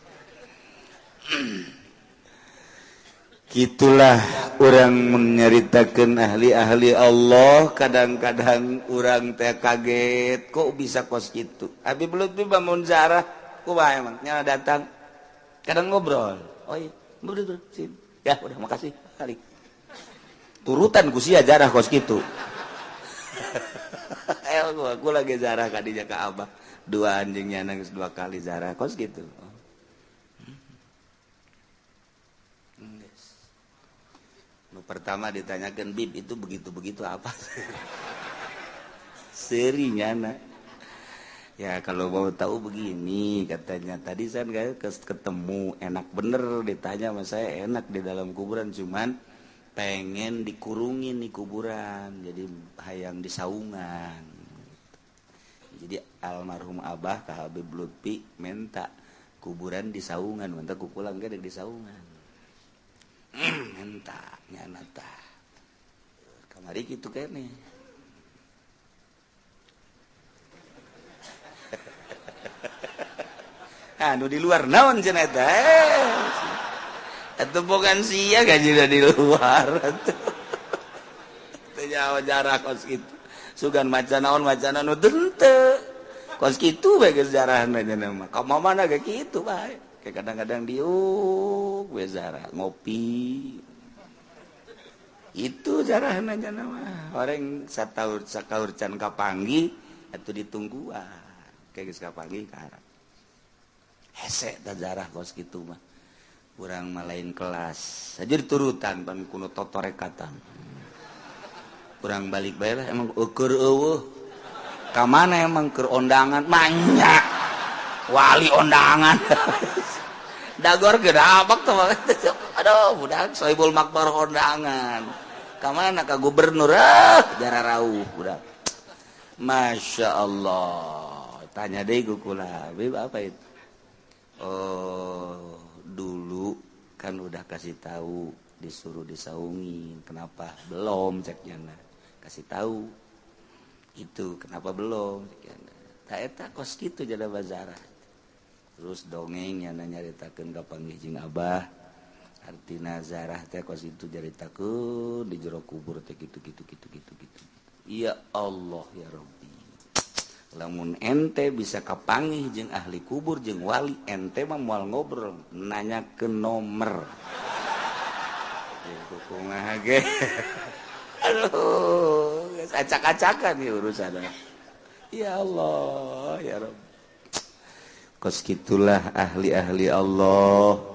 Gitulah orang menyeritakan ahli-ahli Allah. Kadang-kadang orang teh kaget kok bisa kos gitu. Habib Lutfi bangun zarah kumaha emang nyala datang kadang ngobrol. Oh iya, betul sini. Ya udah makasih kali. Turutan ku sia jarah kos gitu. Aku lagi zarah kadinya ka Abah. Dua anjingnya nangis dua kali zarah kos gitu. Nu pertama ditanyakan Bib itu begitu-begitu apa? Serinya nak. Ya kalau mau tahu begini katanya tadi saya ketemu enak bener ditanya sama saya enak di dalam kuburan cuman pengen dikurungin di kuburan jadi hayang di saungan. Jadi almarhum Abah ka Habib Lutfi minta kuburan di saungan, minta ku pulang ge di saungan. Minta nyana tah. Kamari kitu kene. Anu di luar naon cenah eta? Atuh bukan sia gaji di luar atuh. Teu nyaho jarah kos kitu. Sugan maca naon maca nu teu. Kos kitu bae geus jarahna cenah mah. Ka mamana ge kitu bae. Kayak kadang-kadang diuk we zarah ngopi. Itu jarahna cenah mah. Orang sataur sakaur can kapanggih atuh ditungguan. Kayak geus kapanggih ka harap. Hese tah jarah kos kitu mah. Urang mah lain kelas. Saja diturutan pan kuno totorekatan. Urang balik bae lah emang eueur eueuh. Ka mana emang keur ondangan banyak. Wali ondangan. Dagor gedabak tuh. Aduh, budak Sohibul Makbar ondangan. Ka mana ka gubernur? Ah, jarah rauh budak. Masya Allah. Tanya deui ku kula, Bib apa itu? Oh, dulu kan udah kasih tahu disuruh disaungin, kenapa belum ceknya? Kasih tahu itu kenapa belum ceknya. Tah eta kos kitu jadi bazarah. Terus dongeng nya nyaritakeun ka panggih jeung Abah. Artina zarah teh kos itu nyaritakeun di jero kubur teh kitu kitu kitu kitu kitu. Ya Allah ya Rabbi. Lamun ente bisa kapanggih jeung ahli kubur jeung wali, ente mah moal ngobrol, nanya ke nomor. Kumaha ge. Aduh, acak-acakan nih urusan. Ya Allah, ya Rabb. Kos kitulah ahli-ahli Allah.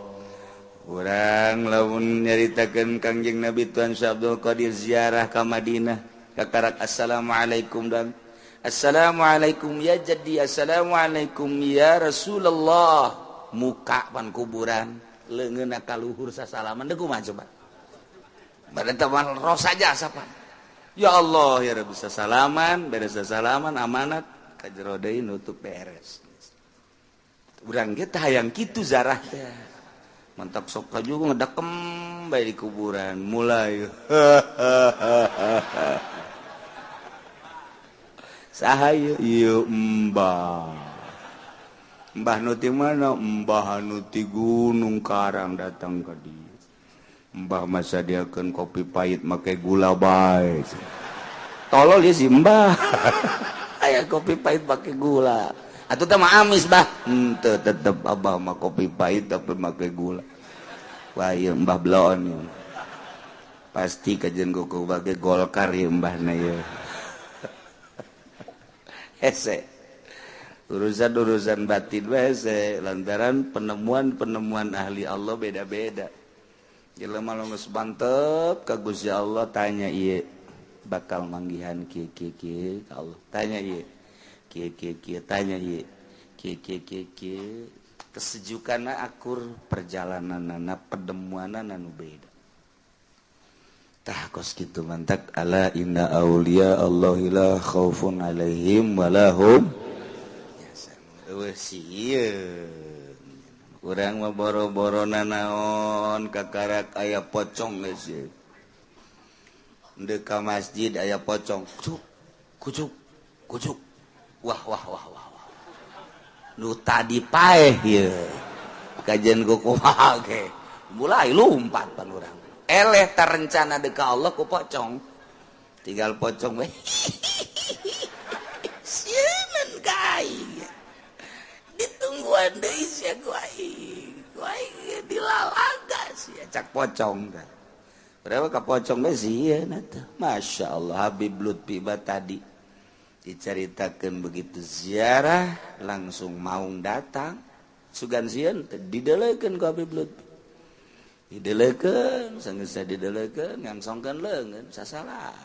Urang lamun nyaritakeun Kangjeng Nabi Tuan Syekh Abdul Qadir ziarah ka Madinah, kakarak assalamualaikum dan assalamualaikum ya jaddi, assalamualaikum ya Rasulullah. Muka pan kuburan, leungeunna ka luhur sasalaman deui kumaha coba? Badan teman roh saja sapan. Ya Allah ya Rabbi, sasalaman, beres sasalaman amanat ka jero deui nutup beres. Urang ge teh hayang kitu zarah teh. Mantap sok ka juga ngedakem bae di kuburan mulai. Saha ieu Mbah. Mbah nu ti mana? Mbah nu ti Gunung Karang datang ka dieu. Mbah masa diakeun kopi pahit make gula bae. Tolol ya si Mbah. Aya kopi pahit make gula. Atuh teh mah amis, Bah. Henteu tetep Abah mah kopi pahit tapi make gula. Wah, ieu Mbah bloon ieu. Pasti kajian kuku bage Golkar ieu Mbahna ieu. Hese. Urusan-urusan batin we hese lantaran penemuan-penemuan ahli Allah beda-beda. Jelema geus mantep ka Gusti Allah tanya ieu bakal manggihan kieu kieu kieu ka Allah tanya ieu kieu kieu kieu tanya ieu kieu kieu kieu kieu kesejukanna akur perjalananna penemuanna nu beda. Tah kos kitu mantak ala inna auliya Allahi la khaufun alaihim walahum yahzanun. Eueuh sieun urang mah boro-boro nanaon kakarak aya pocong geus ieu. Ndek ka masjid aya pocong, kucuk kucuk kucuk. Wah wah wah wah. Nu tadi paeh ieu. Kajian ku kumaha ge. Mulai lumpat pan urang. Eleh terencana deka Allah ku pocong. Tinggal pocong we. Sieun ka aing. Ditungguan deui sia ku aing. Ku aing dilalaga sia cak pocong teh. Berapa ka pocong we sieun atuh. Masya Allah Habib Lutfi ba tadi diceritakeun begitu ziarah langsung maung datang. Sugan sieun teh didelekeun ku Habib Lutfi. Didelekeun sanggeus didelekeun ngangsongkeun leungeun sasalah.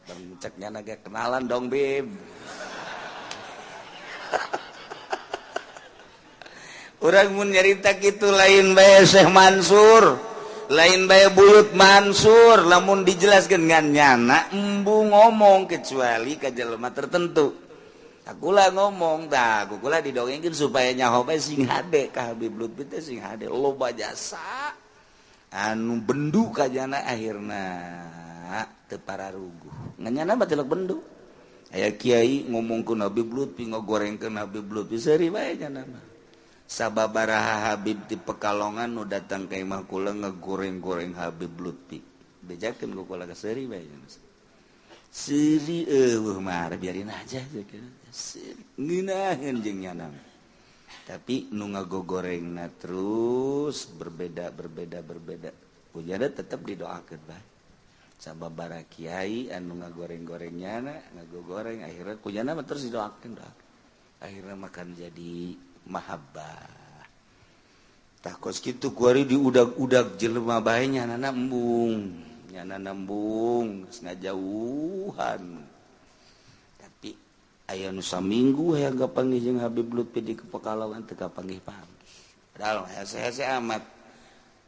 Bang cek nyana ge kenalan dong Bib. Urang mun nyarita kitu lain bae Syekh Mansur, lain bae Buyut Mansur, lamun dijelaskeun ngan nyana embu ngomong kecuali ka jelema tertentu. Akula ngomong tah, kukula didongengkeun supaya nyaho bae sing hade ka Habib Lutfi teh sing hade loba jasa anu bendu ka jana akhirna teu pararuguh. Ngan nyana mah tilok bendu. Aya kiai ngomongkeun Habib Lutfi ngogorengkeun Habib Lutfi seuri bae nyana mah. Sababaraha Habib di Pekalongan nu datang ka imah kula ngegoreng-goreng Habib Lutfi. Bejakeun ku kula ka seuri bae. Seuri eueuh mah biarin aja ngeunaheun jeung nyana. Tapi nu ngagogorengna terus berbeda berbeda berbeda. Pujana tetep didoakeun bae. Sababaraha kiai anu ngagoreng-goreng nyana, ngagogoreng akhirna kujana mah terus didoakeun doakeun. Akhirna makan jadi mahabbah. Tah kos kitu kuari diudag-udag jelema bae nyanana embung, nyanana embung geus ngajauhan. Tapi aya nu saminggu hayang kapanggih jeung Habib Lutfi di Pekalongan teu kapanggih-panggih. Padahal hese-hese amat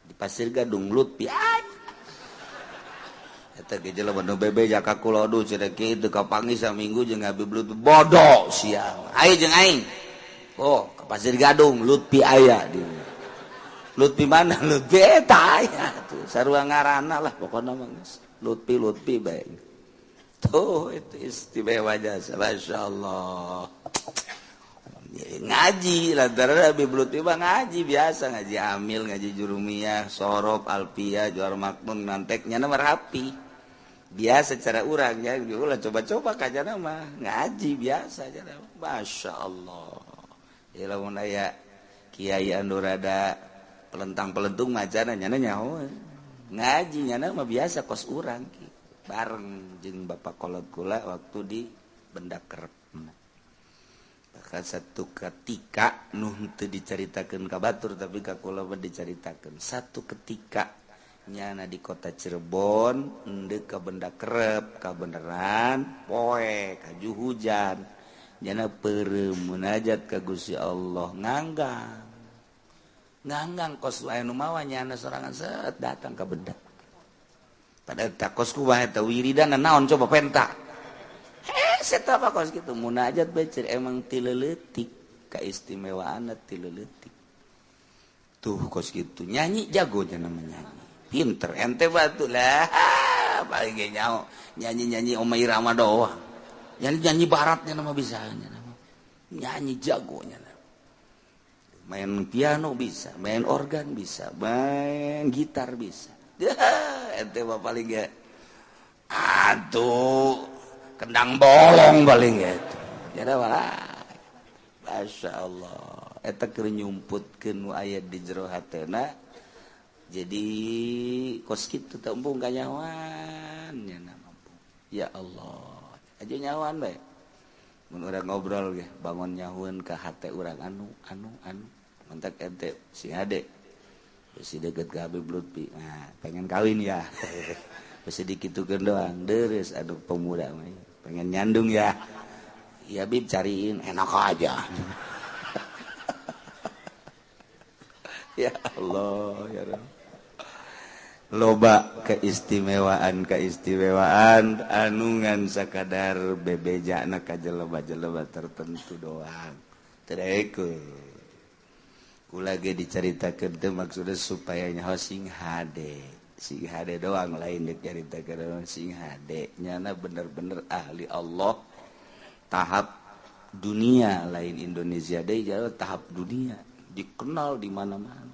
di Pasir Gadung Lutfi. Eta ge jelema nu bebe jaka kula aduh cenah kieu teu kapanggih saminggu jeung Habib Lutfi bodoh siang. Ayo jeung aing. Oh, ke Pasir Gadung Lutfi aya di. Lutfi mana? Lutfi eta aya tuh. Sarua ngaranna lah pokona mah geus. Lutfi Lutfi bae. Tuh itu istimewa jasa, Masya Allah. Ngaji lantaran Habib Lutfi mah ngaji biasa, ngaji amil, ngaji jurumiyah, sorob, alpiyah, juar makmun, nanteknya mah rapi. Biasa cara urang ya, ulah coba-coba kajana mah ngaji biasa aja. Masya Allah. Ya lamun aya kiai anu rada pelentang-pelentung macana nyana nyaho. Ngaji nyana mah biasa kos urang ki. Bareng jeung bapak kolot kula waktu di Benda Kerep. Bahkan satu ketika nu teu dicaritakeun ka batur tapi ka kula mah dicaritakeun. Satu ketika nyana di kota Cirebon endek ka Benda Kerep ka beneran poe kaju hujan. Nyana peureum munajat ka Gusti Allah nganggang. Nganggang kos aya nu mawa nyana sorangan set datang ka benda. Pada takos ku bae teh wiridan naon coba penta. Hese apa kos kitu munajat bae emang ti leutik kaistimewaanna ti leutik. Tuh kos kitu nyanyi jago nya namanya nyanyi. Pinter ente batu lah paling ge nyaho nyanyi-nyanyi Oma Irama doang. Nyanyi-nyanyi baratnya nama bisa nya nama. Nyanyi jagonya nama. Main piano bisa, main organ bisa, main gitar bisa. Ente mah paling ge atuh kendang bolong paling ge. Jadi malah Masya Allah eta keur nyumputkeun nu aya di jero hatena. Jadi kos kitu teh embung kanyawan nya mampu. Ya Allah aja nyawan bae. Mun urang ngobrol ge bangun nyahueun ka hate urang anu anu anu mantak ente si hade si deket ke Habib Lutfi, nah, pengen kawin ya, pasti dikitukeun doang, deres, aduh pemuda, pengen nyandung ya, ya Bib cariin, enak aja. Ya Allah, ya Rabb. Loba keistimewaan keistimewaan anu ngan sakadar bebejana ka jelema-jelema tertentu doang, teu kula ge dicaritakeun teh maksudna supaya nyaho sing hade doang lain dicaritakeun sing hade nyana bener-bener ahli Allah tahap dunia lain Indonesia deui jauh tahap dunia dikenal di mana-mana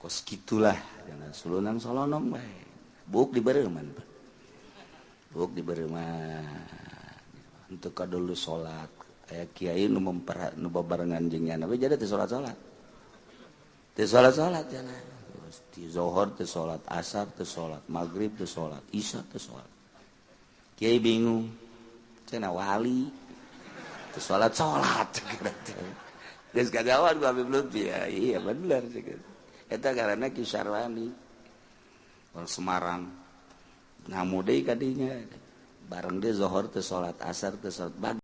kos kitulah jangan sulunang solonong bae buuk dibereuman buuk dibereuman untuk kadulu salat aya kiai nu nu babarengan jeung nyana we jadi teu salat-salat. Teu salat-salat cenah. Ti zuhur teu salat, asar teu salat, magrib teu salat, isya teu salat. Kiai bingung. Cenah wali teu salat-salat. Geus kagawan ku Habib Lutfi ya. Iya bener sih. Eta karena Ki Syarwani orang Semarang. Ngamu deui ka dinya. Bareng dia zuhur teu salat, asar teu salat.